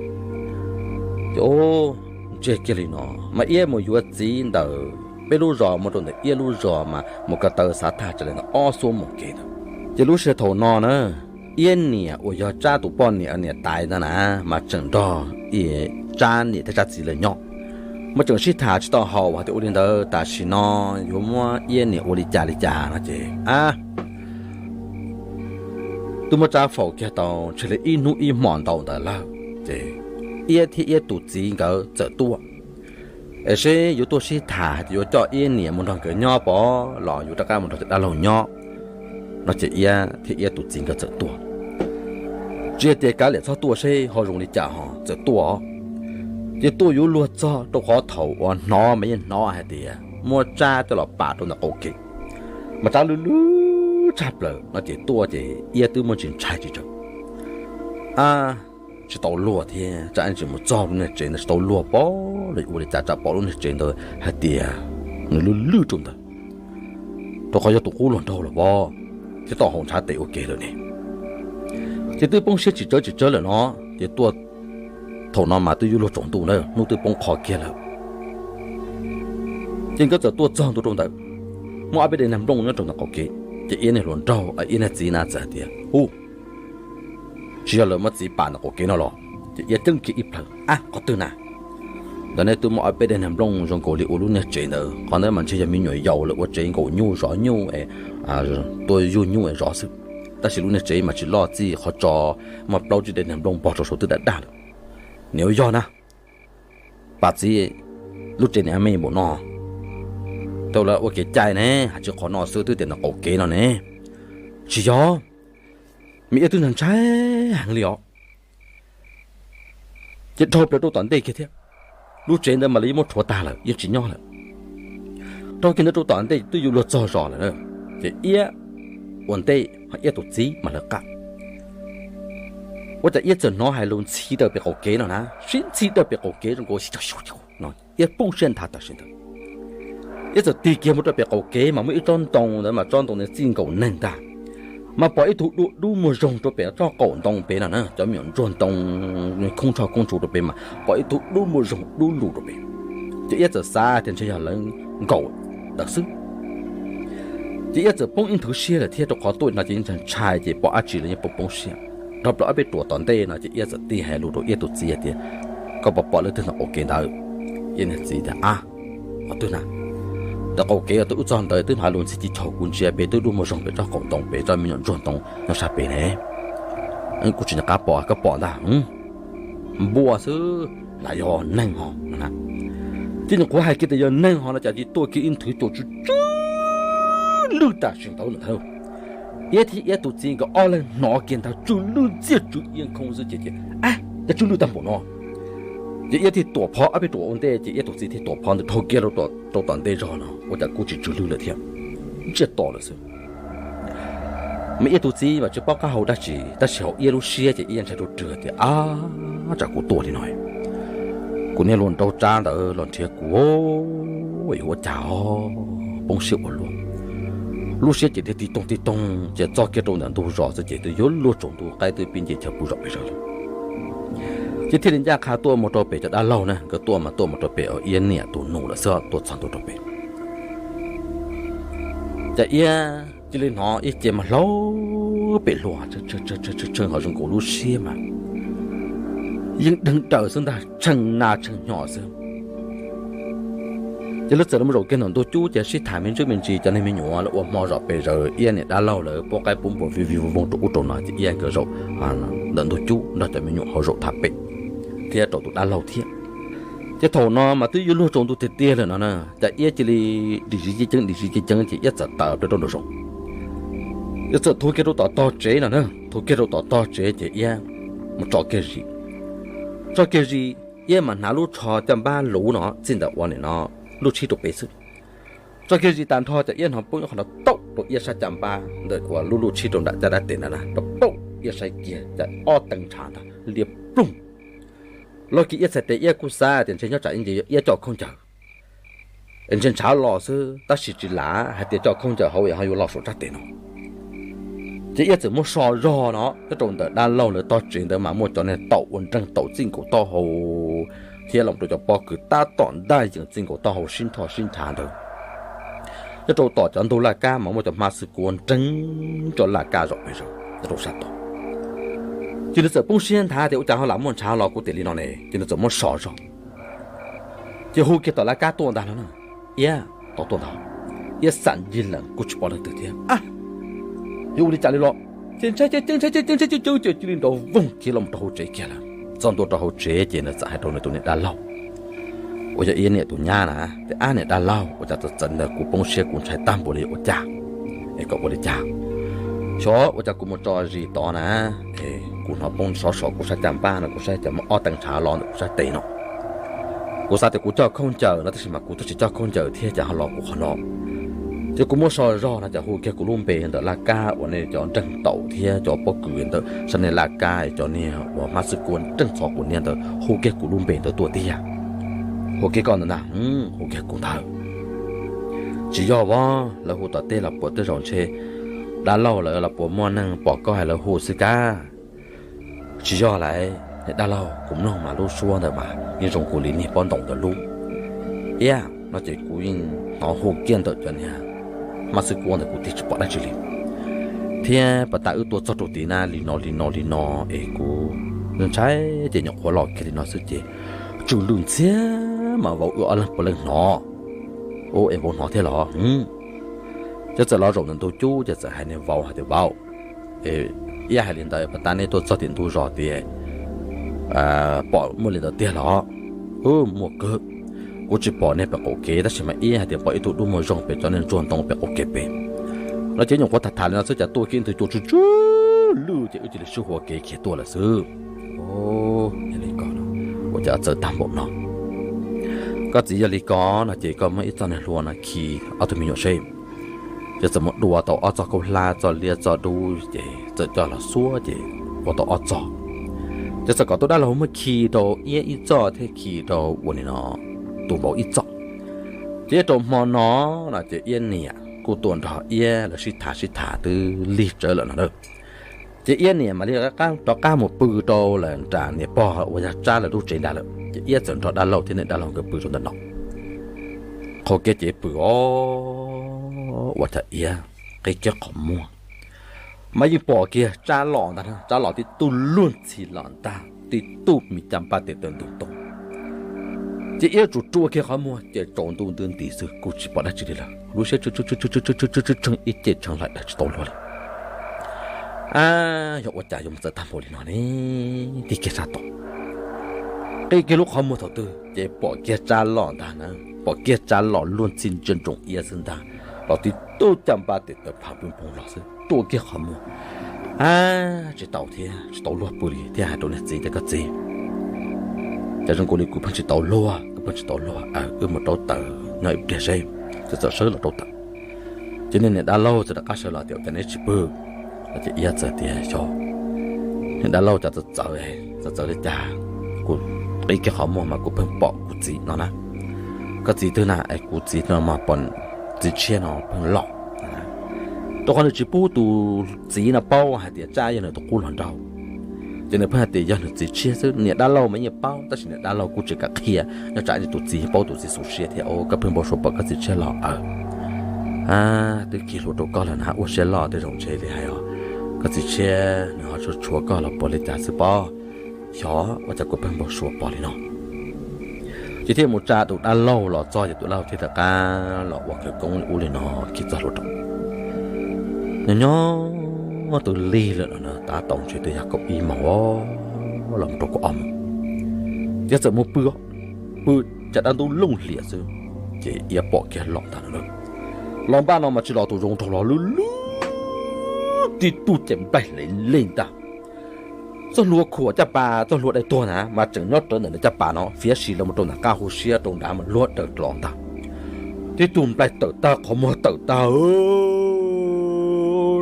Ces ub, ntseg kiag li no mas iab mus yuav txiv ntawm peb lub zos mus rau ntawm iab lub zos mas mus ko taw xav thaj tsam li ntawd ob xuab moos kev ntawd. Ces lub sij hawm thaum no na, iab niam uas yog Tsab tus poj niam niam tais ntawd na mas tseem nrog Tsab niam thiab Tsab txiv lawv nyob. Mas tseem sib tham tsis tau haum hais tias ua li ntawd tam sim no yuav muab iab niam ua li cas li cas no ces a, twb muab Tsab faus kiag tau ntshe li ib hnub ib hmo ntau ntawd lawm ces iab thiab iab tus txiv nkawd txawm tuaj. Es seb yuav tuaj sib tham hais tias yuav coj iab niam mus nrog nkawd nyob pov los yuav rov qab mus nrog tus dab laug nyob no ces iab thiab iab tus txiv nkawd txawm tuaj. Tsis tias kav liam txhob tuaj seb ho zoo li cas ho txawm tuaj. Ces tuaj yuav luag txog rau qhov thaum uas hnov mas yeej hnov hais tias muab Tsab coj los pam rau ntawm qaum kev, mas Tsab lwj lwj tshaj plaws no ces tuaj ces iab twb muaj ntsis ntshai tsis tsawg. A, tsis tau luag thiab, Tsab tsis mus txog lub niag tsev ntawd tsis tau luag pom los ua li cas Tsab pom lub niag tsev ntawd hais tias nws lwj lwj rau ntawd, rau qhov yog tus qub luag nraug los pom thiab tau haus ntshav tes ua ke lawm ne. Ces twb poob siab tsis tsawg tsis tsawg lawm no, ces tuaj thaum no mas twb yuav luag tsaus ntuj na, hnub twb poob qho kiag lawm. Ces nkawd txawm tuaj txog ntua rau ntawd, muaj ob peb daim niag nplooj nyob rau ntawm qaum kev. Ces iab niag hluas nraug, iab niag txiv na txawm hais tias, Ub, tsis yog lawv muab txiv pam ntawm qaum kev no los? Ces iab ceeb kiag ib plhaw, Ab, qhov twg na? Ntawm nej twb muaj ob peb daim niag nplooj zoo nkaus li ua lub niag tsev ntawd, qhov ntawd mas ntshe yog me nyuam yaus lawv ua tsev nkaum nyuj zov nyuj es tuaj yug nyuj es zov xwb. Tab sis lub niag tsev mas tsis loj, txij qhov tso muaj plaub tsib daim niag nplooj npog rau saum twb daj daj lawm. Nws yuav yog na, pas txiv, lub tsev niag me npaum no, tau lawv ua kev cai ne, hais tsis qhov no xwb twb tias ntawm qaum kev no ne. Tsis yog, me iab twb ntshai heev li os. Ces dhau plaws rau tom ntej kiag thiab. Lub tsev ntawd mas lawv yeej muab rhuav tag lawm, yeej tsis nyob lawm. Dhau kiag ntawd rau tom ntej twb yuav luag txog zos lawm na, ces iab ua ntej ho iab tus txiv mas lawv qab. Ua cas iab txawm hnov hais lus ntxhi rau pem qaum kev no na, sib ntxhi rau pem qaum kev zoo nkaus no, iab poob siab nthav tam sim ntawd. Iab txawm tig kiag mus rau pem qaum kev mas muaj ib tsob ntoo ntawd mas tsob ntoo ntawd txij nkaus neeg ntag. Mas pom ib tug dub dub muag zoog rau pem tsob qaum ntoo pem no na, cov me nyuam ntsuag ntoo khoob tshoj khoob tsu rau pem mas pom ib tug dub muag zoog dub lug rau pem. Ces iab txawm xav tias ntshe yog lawv nkaum ntawd xwb. Ces iab txawm poob ib nthwv siab lawm thiab, rau qhov tuaj no ces yeej ntshai ntshai ces pom dab tsi los yeej poob poob siab. Dhau plaws ob peb ruam tom ntej no ces iab txawm tig hais lus rau iab tus txiv hais tias, koj puas pom leej twg ntawm qaum kev ntawd? Iab niag txiv tias, ab, qhov twg na? Ntawm qaum kev uas twb wb txog ntawd twb hnov lus ntxhi ci tshau, kuv ntsia pem twb dub muag zoog pem tsob qaum ntoo pem, tsob me nyuam ntsuag ntoo nyob sab pem ne. Kuv tsis nco qab pom, koj pom ntag. Npua xwb, lam yog neeg ho no. Ces nyuam qhuav hais kiag tias yog neeg ho no cas cia li tuaj kiag ib nthwv cua tsw tsw lwj tam sim ntawd ntag. Iab thiab iab tus txiv nkawd ob leeg hnov kiag ntag, tsw lwj ntxiag tsw iab khoob xwb ces, ab, cas tsw lwj tag npaum no. Ces iab thiaj tuam phov ob peb ruam ua ntej, ces iab tus txiv thiaj tuam phov ntawd dhau kiag rau tom ntej zog no ua cas kuj tsis tsw lwj lawm thiab, ntsiag to lawm xwb. Mas iab tus txiv mas tsis paub qab hau dab tsi, tab sis hauv iab lub siab ces iab ntshai ruaj rwg tias, ab, tsam kuv tuaj li no, kuv niag hluas nraug tsab ntawd los nrhiav kuv, yuav ua cas os, poob siab ua luaj. Lub siab ces thiaj tig toog tig toog ces txog kiag rau ntawm ntug zos xwb ces twb yuav luag tsaus ntuj, qaib twb pib nce chaw puv zom pes zaws lawm. Ces thiaj li ncaj qha tuaj mus rau pem cov dab laug na, nkawd tuaj mas tuaj mus rau pem iab niam tus nus lawm xwb, tuaj txog ntua rau pem. Ces iab cia li hnov ib ce mas hlob pem hlua, tshee ho zoo nkaus lub siab mas yeej dheev daws xwb ntag, tshee na tshee hnyo xwb. Ces lawv txawm los zaum kiag ntawm ntug cub ces sib tham me ntsis me ntsis, cov niag me nyuam lawv ua hmo zom pes zaws, iab niam dab laug lawv pub qaib pub npua vij vij voog voog rau ub rau no ces iab nkawd zaum ntawm ntug cub nrog cov me nyuam hauv zaum tham pem thiab rau tus dab laug thiab. Ces thaum no mas twb yuav luag tsaus ntuj tiag tiag lawm no na, ces iab cia li dim zis ceeb ceeb dim zis ceeb ceeb ces iab txawm tawm plaws rau nraum zoov. Iab txawm thuav kiag rau tom tog tsev no na, thuav kiag rau tom tog tsev ces iab mus tso kiag zis. Tso kiag zis, iab mas hnav lub tsho caj npab luv no txij ntawm ua nim no lub tshib rau pem xwb. Tso kiag zis tas nrho ces iab hnov poob ib qho nrov tauj rau iab sab caj npab ntawm ua lub lub tshib rau nram caj dab tes ntawd na, rau paum iab saib kiag ces ob teev ntshav ntag liab ploog. Los kiag iab txhais tes iab kuj xav tias ntshe nyob tsam ib ntsis yog iab coj khaub ncaws es ntshe ntshav los xwb, tab sis tsis lam hais tias coj khaub ncaws hauv es ho yuav los saum tsab tes no. Ces iab txawm muab so zog no nyob rau ntawm dab laug lawv tog tsev ntawd mas muaj cov niag taum ua nreeg taum txij nkaus taub hau thiab los rau cov pob kws tab tom ntaj yees txij nkaus taub hau sib nrho sib nrhav ntawd. Nyob rau tom cov ntug laj kab mas muaj cov hmab xwb kua nreeg cov laj kab zom pes zaws nyob rau sab tod. Ces nws txawm poob siab nthav tias ua cas ho lam muaj ntshav los kuv tiam li no ne, ces nws txawm muab so zog. Ces hu kiag tom laj kab tuaj ntag no na, iab tod tuaj ntag, iab xam ncig lees kuj tsis pom leej twg thiab. Yuav ua li cas li los? Ces ntshai ceeb ceeb ntshai ceeb ceeb ntshai ceeb ceeb ces cia li nrov voog khiav los rau hauv tsev kiag lawm. Txog ntua rau hauv tsev ces nws txawm hais rau nws tus niam dab laug, uas yog iab niam tus nyab na, tias ab niam dab laug, ua cas txawm txawv ntawd kuv poob siab kuv ntshai tag npaum li ua cas es koj ua li cas? Xyov ua cas kuv mus tso zis tod na, kuv hnov poob sov sov kuv sab caj npab no, kuv saib cas muaj ob teev ntshav los ntawm kuv sab tes no. Kuv xav tias kuv coj khaub ncaws no tab sis mas kuv twb tsis coj khaub ncaws thiab cas ho los kuv qhov no. Ces kuv muab so zog no ces hu kiag kuv lub npe ntawm laj kab uas nej cov nreeg taum thiab cov pob kws ntawm sab niag laj kab, cov niag uas hmab xwb kua nreeg txhov quav niab ntawd hu kiag kuv lub npe ntawd tuaj tiag. Hu kiag koj ntawd ntag, hu kiag kuv ntawd. Tsis yog os, lawv hu tom tej los puas tej zaum ntshe dab laug lawv los puas muaj neeg pom koj hais lawv hu xwb kab. Tsis yog lawm, niag dab laug, kuv mloog mas lub suab ntawd mas yeej zoo nkaus li niag pob ntoos ntawd lub. Iab, no ces kuv yeej hnov hu kiag ntawm cov niag hmab xwb kua ntawd kuv tig tsis pom dab tsi li. Thiab pas tas wb tuaj txog rau tid na li no li no li no es kuv ntshai ces nyuam qhuav los kiag li no xwb ces tsw lwj ntxiag mas vauv wb ob leeg puav leej hnov. Ub, es vauv hnov thiab los? Ces txawm los zaum ntawm ntug cub ces txawm hais niag vauv hais tias, Vauv, iab hais li ntawd, pas tas nej tuaj txog tim ntug zos tias pom muaj li ntawd tiag los? Ub, muaj kawg. Kuv tsis pom nej pem qaum kev, tab sis mas iab hais tias pom ib tug dub muag zoo pem cov niag ntsuag ntoo pem qaum kev pem. Los ces nyuam qhuav tham tham li no xwb cas tuaj kiag ntug cua tsw tsw lwj ces wb cia li sib hua kev khiav tuaj lawm xwb. Ua cas txawv tag npaum no? Koj txiv, yog li ko no ces koj muab ib txoj niag hlua no khi ob tug me nyuam seb. Ces txawm mus dua tau ob txoj khaub hlab, txoj liab txoj dub ces txawm coj los xuab ces ua tau ob txoj. Ces txawm kom tus dab laug muab khi rau iab ib txoj thiab khi rau ua nim no tus vauv ib txoj. Ces rau hmo no no ces iab niam kuj tuaj nrog iab lawv sib tham sib tham twb lig tsawv lawm no na. Ces iab niam mam li rov qab mus pw rau lawm nram niam pog uas yog Tsab lawv lub tsev nrad lawm. Ces iab txawm nrog dab laug thiab niam dab laug nkawd pw rau ntawm no. Qhov kiag ces pw os, ua cas iab qib kiag qhov muag mas yeej pom kiag Tsab los ntag, Tsab los tib tug luag ntxhi los ntag, tib tug me caj npab tes taw ntug too. Ces iab tsuas rua kiag qhov muag ces tsaus ntuj ntub nti xwb kuj tsis pom dab tsi li lawm. Lub siab tshee tshee ib ce tshee laim dag tsis tau luag li. A, yog ua cas yuav mus txawv tag npaum li no ne? Tig kiag sab tom, qib kiag lub qhov muag thaum twg ces pom kiag Tsab los ntag na, pom kiag Tsab los luag ntxhi ntsia ntsoov iab xwb ntag, los tib tug caj npab tes taw phav pw npoog los xwb, rua kiag qhov muag. A, tsis tau thiab, tsis tau luag pw li thiab hais rau niag txiv tias, Koj txiv, cas zoo nkaus li kuv pheej tsis tau luag, kuv pheej tsis tau luag, wb mus rauv taws nyob ib pliag seb. Ces txawm sawv los rauv taws. Ces niag niam dab laug txawm rov qab sawv los tias, Ua cas neb tsis pw? Ces iab txawm tias, Xyov, niam dab laug, cas txawv txawv, txawv txawv li cas, kuv qib kiag qhov muag mas kuv pheej pom kuv txiv no na. Koj txiv twg na? Es kuv txiv no mas pom txiv tshiab no pheej los. Rau qhov nws tsis pub tus txiv no paub hais tias Tsab yog nws tus qub hluas nraug. Ces nws pheej hais tias yog nws txiv tshiab xwb, niam dab laug mas yeej paub tab sis niam dab laug kuj tsis kam qhia, nyob tsam tus txiv paub tus txiv xu siab thiab. Koj pheej npau suav pom koj txiv tshiab los? Twb khi hlua rau koj lawm na, ua siab loj tej zaum ntshe li hais os, koj txiv tshiab nws ho tshua tshua koj los puas li cas xwb pob. Xyov ua cas kuv pheej npau suav pom li no. Ces thiaj mus tsa tus dab laug los txog ces tus dab laug thiaj rov qab los ua khawv koob li ub li no khi txoj hlua rau. Nyob nyob twb lig lawm no, tab tom ntshe twb yog kaum ib moos los mus rau kaum ob moos, ces txawm mus pw, pw cas dab ntub looj hlias xwb, ces iab pom kiag los ntag no. Los npaj no mas tsis los tus zoov nraug los lwj lwj, tib tug ces nplaig hle li ntag. Txoj hlua khuam caj pas, txoj hlua dai tuag na mas tseem nyob rawv ntawm nws caj pas no, fiav si los mus rau nram qab hauv siab rau nrad mas luag daws los ntag. Tib tug nplaig tawm tag, qhov muag tawm tag,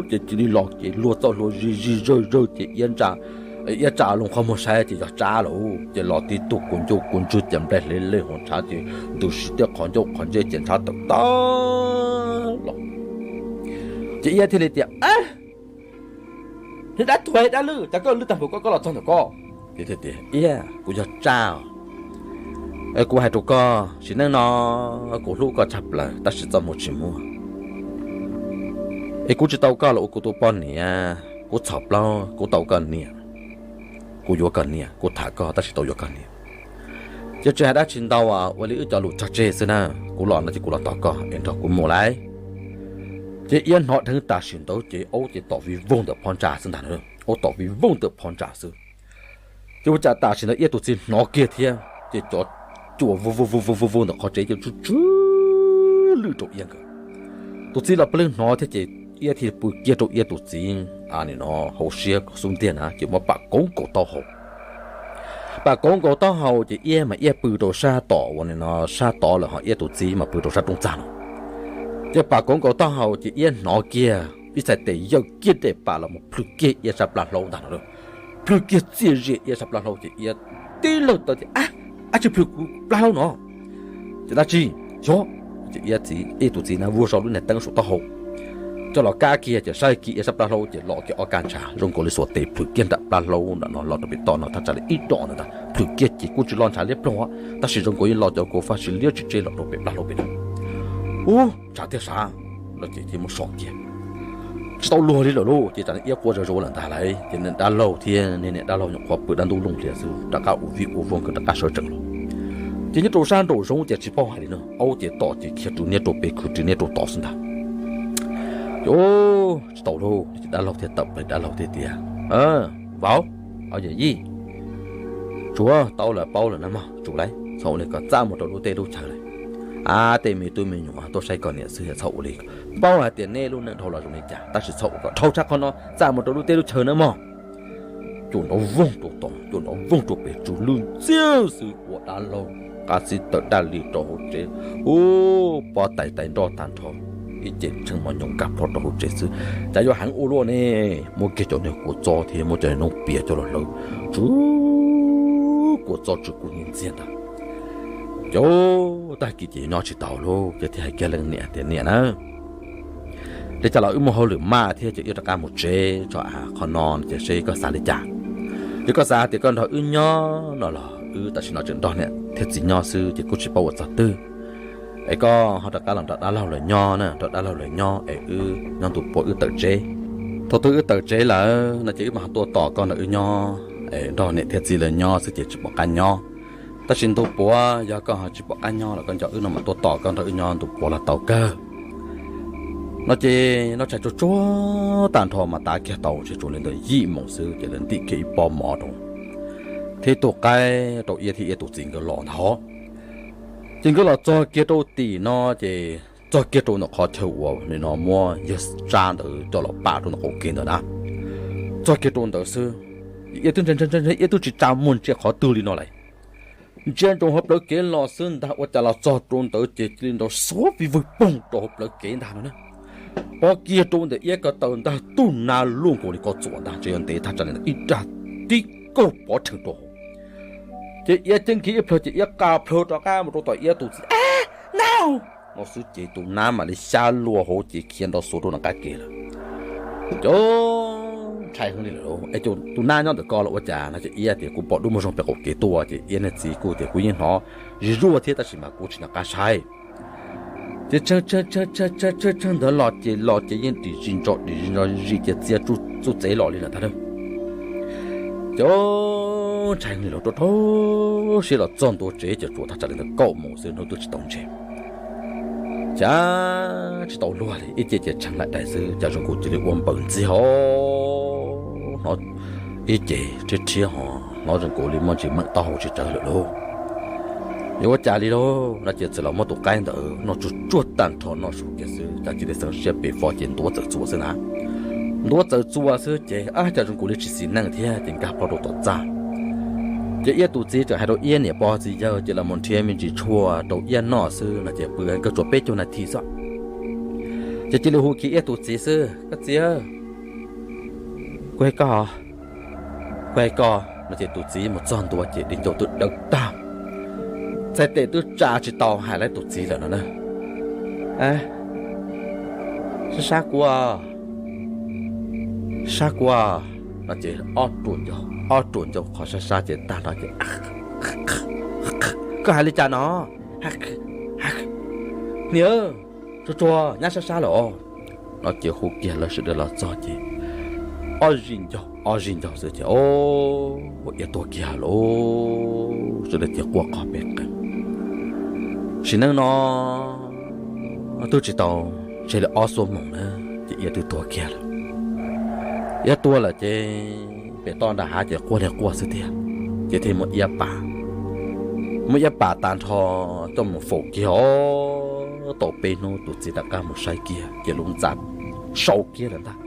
ces cia li los ces luag txoj hlua zig zig zawg zawg ces iab ntsa, iab tsa loo qhov muag saib ces yog Tsab lawm. Ces los tib tug kua ncauj kua ntswg ces nplaig hle li hauv ntshav ces ntws si tej qhov ncauj qhov ntsej ces ntshav tawm tag los. Ces iab thiaj li tias, Niag dab tuag dab lwj, cas koj lwj tag npaum ko koj los txog ntawm ko? Ces thiaj tias, Iab, kuv yog Tsab os. Kuv hais rau koj, sim neej no kuv hlub koj tshaj plaws tab sis txoj hmoo tsis muaj. Es kuv tsis tau koj los ua kuv tus poj niam, kuv txhom plaub kuv tau koj niam, kuv yuav koj niam, kuv tham koj tab sis tau yuav koj niam. Ces tsis hais dab tsi ntau, ua li wb cov lus cog tseg xwb na. Kuv los no ces kuv los tos koj es nrog kuv mus lauj. Ces iab hnov dheev tam sim ntawd ces aub ces tom vij voog ntawm phab ntsa xwb ntag, aub tom vij voog ntawm phab ntsa xwb. Ces ua cas tam sim ntawd iab tus txiv hnov kiag thiab ces cov cua vov vov vov vov ntawm qhov tsev ces tsw tsw lwj rau iab nkawd. Tus txiv los pw leej hnov thiab ces iab thiaj pw kiag rau iab tus txiv no hauv siab xub ntiag na ces muab pam koob nkaus taub hau. Pam koob nkaus taub hau ces iab mas iab pw rau sab tom uas no sab tod lawm ho iab tus txiv mas pw rau sab rooj txag no. Ces pam koob nkaus taub hau ces iab hnov kiag ib txhais tes yawm kiag daim pam los mus plhws kiag iab sab plab hlaub ntag no. Plhws kiag txiaj ziam iab sab plab hlaub ces iab tib lawg taw tias, Ab, ab tsi plhws kuv plab hlaub no? Ces dab tsi? Xyov. Ces iab tus txiv na vuag zog lub niag teeb saum taub hau coj los kab kiag ces saib kiag iab sab plab hlaub ces los kiag ob kab ntshav zoo nkaus li xuas tes plhws kiag nram plab hlaub nram no los rau pem toj no thaj tsam li ib dos ntawd ntag, plhws kiag ces kuj tsis loj ntshav liab ploog tab sis zoo nkaus li los cov kua faj si liab tsis tseb los rau pem plab hlaub pem na. Ub, ntshav tiag sav. Los ces thiaj muab so kiag, tsis tau luag li lawm lauj. Ces tsam iab quaj zom zaws lawm ntag lauj ces niam dab laug thiab niag niam dab laug nyuam qhuav pw dab ntub looj hlias xwb rov qab ua vij ua voog nkawd rov qab sawv tsees los. Ces nyob rau sab nraum zoov ces tsis paub hais li no, aub ces tom ces khiav rau niab rau pem, khwv rau niab rau tom xwb ntag. Ces tsis tau lauj, ces dab laug thiaj tawm plaws, dab laug thiaj tias, Vauv, yawm yij, tsuav tau lawm, paub lawm na mog, tsum lawm, txhob ua li ko, txaj muag rau lub teb lub chaw lawm. Ab, tej me tub me nyuam tuaj saib koj niam xwb, txhob ua li, paub hais tias neb lub neej dhau los zoo li cas, tab sis txhob ua ko, dhau tshaj qhov no, txaj muag rau lub teb lub chaw na mog. Cuam nrov voog rau tom, cuam nrov voog rau pem, tsuas lwj ntxiag xwb ua dab laug qab xib tawm daj li rau hauv tsev, ub, pob tais tais nroj tag nrho, ib ce tshee mos nyoos nkag plho rau hauv tsev xwb. Cas yuav heev ua luaj ne, muab kiag cov niag kua txob thiab muab cov niag noob pias coj los hlawv, tsw kua txob tsw kua nyiaj ntxiag ntag. Ces tag kis ces nyob tsis taus lauj, ces thiaj hais kiag leej niam tias, Niam na, li cas los wb muaj hauj lwm maj thiab, ces wb rov qab mus tsev tso, qhov no ces seb koj xav li cas. Yog koj xav tias koj nrog wb nyob no los wb tam sim no tseem nrog niam thiab txiv nyob xwb ces kuj tsis paub ua txog twg. Es koj ho rov qab los nrog dab laug lawv nyob na, nrog dab laug lawv nyob es wb nyob ntu puav wb tawm tsev. Thaum twg wb tawm tsev lawm no ces wb mam ho tuaj tos koj nrog wb nyob, es nrog niam thiab txiv lawv nyob xwb ces tsis pom qab nyob. Tab sis ntu puav yog koj ho tsis pom qab nyob los koj nco wb no mam tuaj tos koj nrog wb nyob ntu puav los tau kawg. No ces no tshais tsuag tsuag tag nrho mas tav kiag tau tsis tsuas li ntawm yim moos xwb ces lawv ntim kiag ib pob mov rau thiab tus qaib rau Iab thiab Iab tus txiv nkawd los ntag hos. Ces nkawd los txog kiag rau tim no ces txog kiag rau ntawm qhov chaw uas nim no muab yawg Tsab ntawd coj los pam rau ntawm qaum kev ntawd na. Txog kiag rau ntawd xwb, Iab twb ntshai ntshai, Iab twb tsis tsa muag ntsia qhov twg li no lawm. Ntsia nraum hauv plawv kev los xwb ntag, ua cas los txog rau ntawd ces cia li nrov xuav vij vwg poog rau hauv plawv kev ntag no na. Pov kiag rau ntawm Iab ko taw ntag, tub nab luaj nkaus li ko txuas ntag, ntshe yog ntev thaj tsam li ntawd ib dag tib kaug pov rhees rau hauv. Ces Iab ceeb kiag ib plhaw ces Iab qa plhaw rov qab mus rau tom Iab tus txiv, Ab, nab! No xwb ces tus nab mam li xyab lua hauv ces khiav nrov xuav rau nram qab kev lawm. Ces ntshai heev li lawm, es ces tus nab nyob ntawm ko los ua cas no ces Iab tias kuv pom dub muag zoo pem qaum kev tuaj ces Iab niag txiv kuj tias kuv yeej hnov zig zuag thiab tab sis mas kuv tsis nco qab saib. Ces tshee tshee tshee tshee tshee ntawd los ces los ces yeej dim zis ntso dim zis ntso zis ces txia txuj txev los li lawm ntag. Ces ntshai heev li lawm, rau rau siab los txog ntua tsev ces tsuas thaj tsam li ntawd kaum moos xwb, hnub twb tsis tau ntseg. Cas tsis tau luag li, ib ce ces tshee laim daim xwb, cas zoo nkaus cia li ua npaws ntxiag hos, hnov ib ce rhiab rhiab hos, hnov zoo nkaus li muaj ntsis meem taub hau tsis tsawg lawm lauj. Yuav ua cas li lauj no ces txawm los muab tus qaib ntawd noj tsuag tsuag tag nrho noj su kiag xwb, cas cia li xeev siab pem fo ces ntuav txawm txuas xwb na. Ntuav txawm txuas xwb ces ab, cas zoo nkaus li tsis xis neej thiab ces nkag plho rau tom txaj. Ces Iab tus txiv txawm hais rau Iab niam pog txiv yawg ces los mus nrhiav me ntsis tshuaj rau Iab noj xwb no ces pw nkawd tsuas peb caug nas this xwb. Ces cia li hu kiag Iab tus txiv xwb, Koj txiv, kuv hais koj, kuv hais koj no ces tus txiv mus txog ntua ces di ncauj twb dawb tag, txhais tes twb tsa tsis tau hais lawv tus txiv lawm no na. Sab sab kuv, sab kuv no ces ob ruam ncauj, ob ruam ncauj qhov sab sab ces tag nrho ces, Koj hais li cas no? Niam, tsuag tsuag nyab sab sab lawm os. No ces hu kiag lawv sawv daws los txog ces ob zis ncauj, ob zis ncauj xwb ces, o, Iab tuag kiag lauj. Sawv daws ces quaj qog pem qees. Sim neej no twb tsis tau ntshe li ob xuab moos na, ces Iab twb tuag kiag lawm. Iab tuag lawm ces pem toj nram hav ces quaj li quaj xwb tiag, ces thiaj muab Iab pam. Muab Iab pam tag nrho coj mus faus kiag os. Tau peb hnub tus txiv rov qab mus saib kiag ces lub ntxa sau kiag lawm ntag.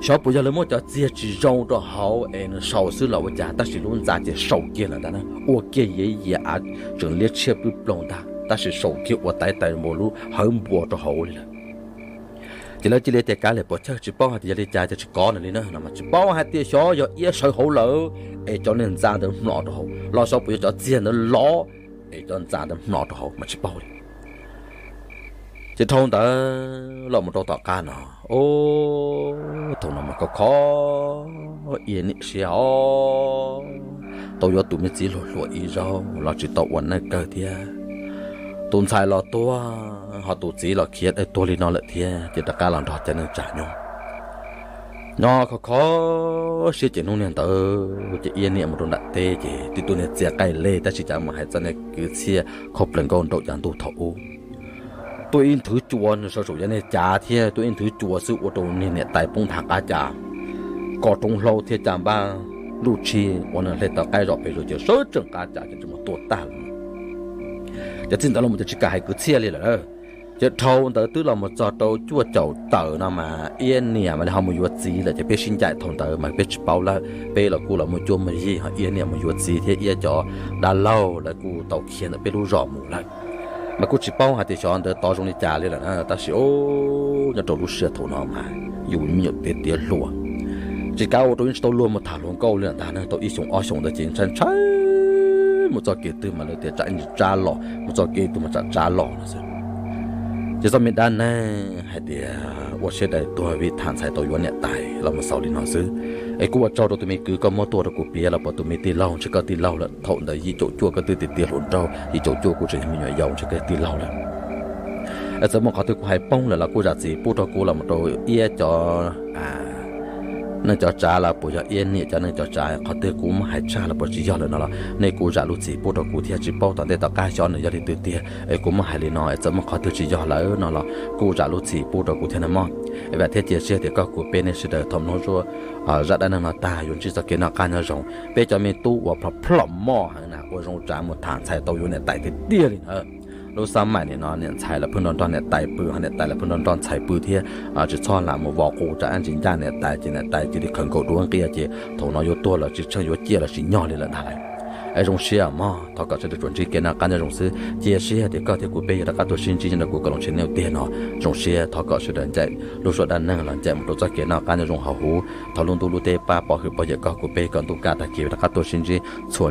Xyov puas yog lawv muab cov txiag tsis zoo rau hauv es nws sau xwb los ua cas, tab sis lub ntxa ces sau kiag lawm ntag na, ua kiag yiav yias av tseem liab tshiab pwb ploog ntag, tab sis sau kiag ua taiv taiv npua lub hawv npua rau hauv li lawm. Ces lawv cia li tias kav liam pov chawj, tsis paub hais tias yog li cas ces tsis kov nws li na no mas tsis paub hais tias xyov yog Iab sawv hauv lawm es cov niag ntxa ntawd hmlo rau hauv los xyov puas yog cov txiag ntawd lov es cov ntxa ntawd hmlo rau hauv mas tsis paub li. Ces dhau ntawd los mus rau tom qab no, o, thaum no mas khov kho Iab niam siab os, tau yuav tus me txiv hluas hluas ib zaug los tsis tau ua neej kawg thiab. Tus ntxhais los tuag ho tus txiv los khiav tuag li no lawm thiab ces rov qab los nrog cov neeg tsam nyob. Nyob kho kho siab ces hnub niag ntawd ces Iab niam mus rau nram teb ces twb tuaj niag txiag qaij lej tab sis cas mus hais txog niag kwv txhiaj khaub plaws nkauj nraug cas ntuj thaum ub. Tuaj ib nthwv cua, nws sawv saum yog niag cav thiab tuaj ib nthwv cua xwb ua rau niag niam tais poob nthav qab cas, koj roob hlaub thiab cas npaj luj tshij ua nws hle tau qaib zom pes zaws ces sawv tsees qab cas ces mus tua tag lawm. Ces txij ntawd los mus ces tsis kam hais kwv txhiaj li lawm. Ces dhau ntawd twb los mus txog rau cuaj caum tawm no mas Iab niam mam li ho mus yuav txiv lawm ces peb sib ncaim thaum ntawd mas peb tsis paub lawm, peb los kuj los muaj cuab muaj yig, ho Iab niam mus yuav txiv thiab Iab cov dab laug lawv kuj tau khiav ntawm peb lub zos mus lawm. Mas kuj tsis paub hais tias xyov ntawd tov zoo li cas li lawm na, tab sis nyob rau lub sij hawm thaum no mas yus me nyuam tiav tiav hluas, tsis kav ua rau yeej tsis tau luag mus tham hluas nkauj li lawm ntag na. Tau ib xyoos ob xyoos ntawd ces ntshai ntshai mus txoj kev twg mas lawv tias tsam ntsis tsab los, mus txoj kev twg mas tsam tsab los no xwb. Ces txoj me dab neeg hais tias ua siab daws tuag vim tham ntxhais tau yuav niam tais los mus xaus li no xwb. Es kuj ua tsaug rau tus me kwv koj muab tuaj rau kuv piav los puas tus me tij laug ntshe koj tij laug lawm, thaum ntawd yim caum cuaj koj twb tiav tiav hluas nraug, yim caum cuaj kuv tseem yog me nyuam yaus ntshe koj yog tij laug lawm. Es txawm muaj qhov twg kuv hais poob lawm los kuj zam txim pub rau kuv los mus rau Iab cov neej cov tsav los puas yog Iab niam cov neej cov tsav, qhov twg kuv muab hais tshaj los puas tsis yog lawm no los nej kuj zam lub txim pub rau kuv thiab. Tsis paub tom ntej tom qab xyov nws yog li twg tiag es kuv muab hais li no es txawm muaj qhov twg tsis yog lawm no los kuj zam lub txim pub rau kuv thiab na mog. Es vam thiab cia siab tias koj kuv peb nej sawv daws thaum mloog zaj dab neeg no tag yuav ntsib txoj kev noj qab nyob zoo. Peb cov me tub uas plhom plhom moj heev na ua zoo tsav mus tham ntxhais tau yuav niam tais tiag tiag li na. Lub xab maim nim no niam ntxhais lawv pheej nrog nrog niam tais pw, ho niam tais lawv pheej nrog nrog ntxhais pw thiab. Tsis txhob lam mus vos qus tsam ntsis ncaj niam tais ces niam tais cia li khawv nkaus dua nqia ces thaum no yuav tuag los tsis tsheej yuav ciaj los tsis nyog li lawm ntag lauj. Es zoo siab mog, thov kom sawv daws tsuas ntsib kev noj qab nyob zoo xwb. Cia siab tias koj thiab kuv peb yuav rov qab tuaj sib ntsib nyob rau kuv Koos Loos Channel tiag no. Zoo siab thov kom sawv daws ncaim lub suab dab neeg los ncaim mus rau txoj kev noj qab nyob zoo hauv huv. Thov lub ntuj lub teb pab pov hwm pov yawm koj kuv peb kom ntuj kaj tag kis rov qab tuaj sib ntsib txhua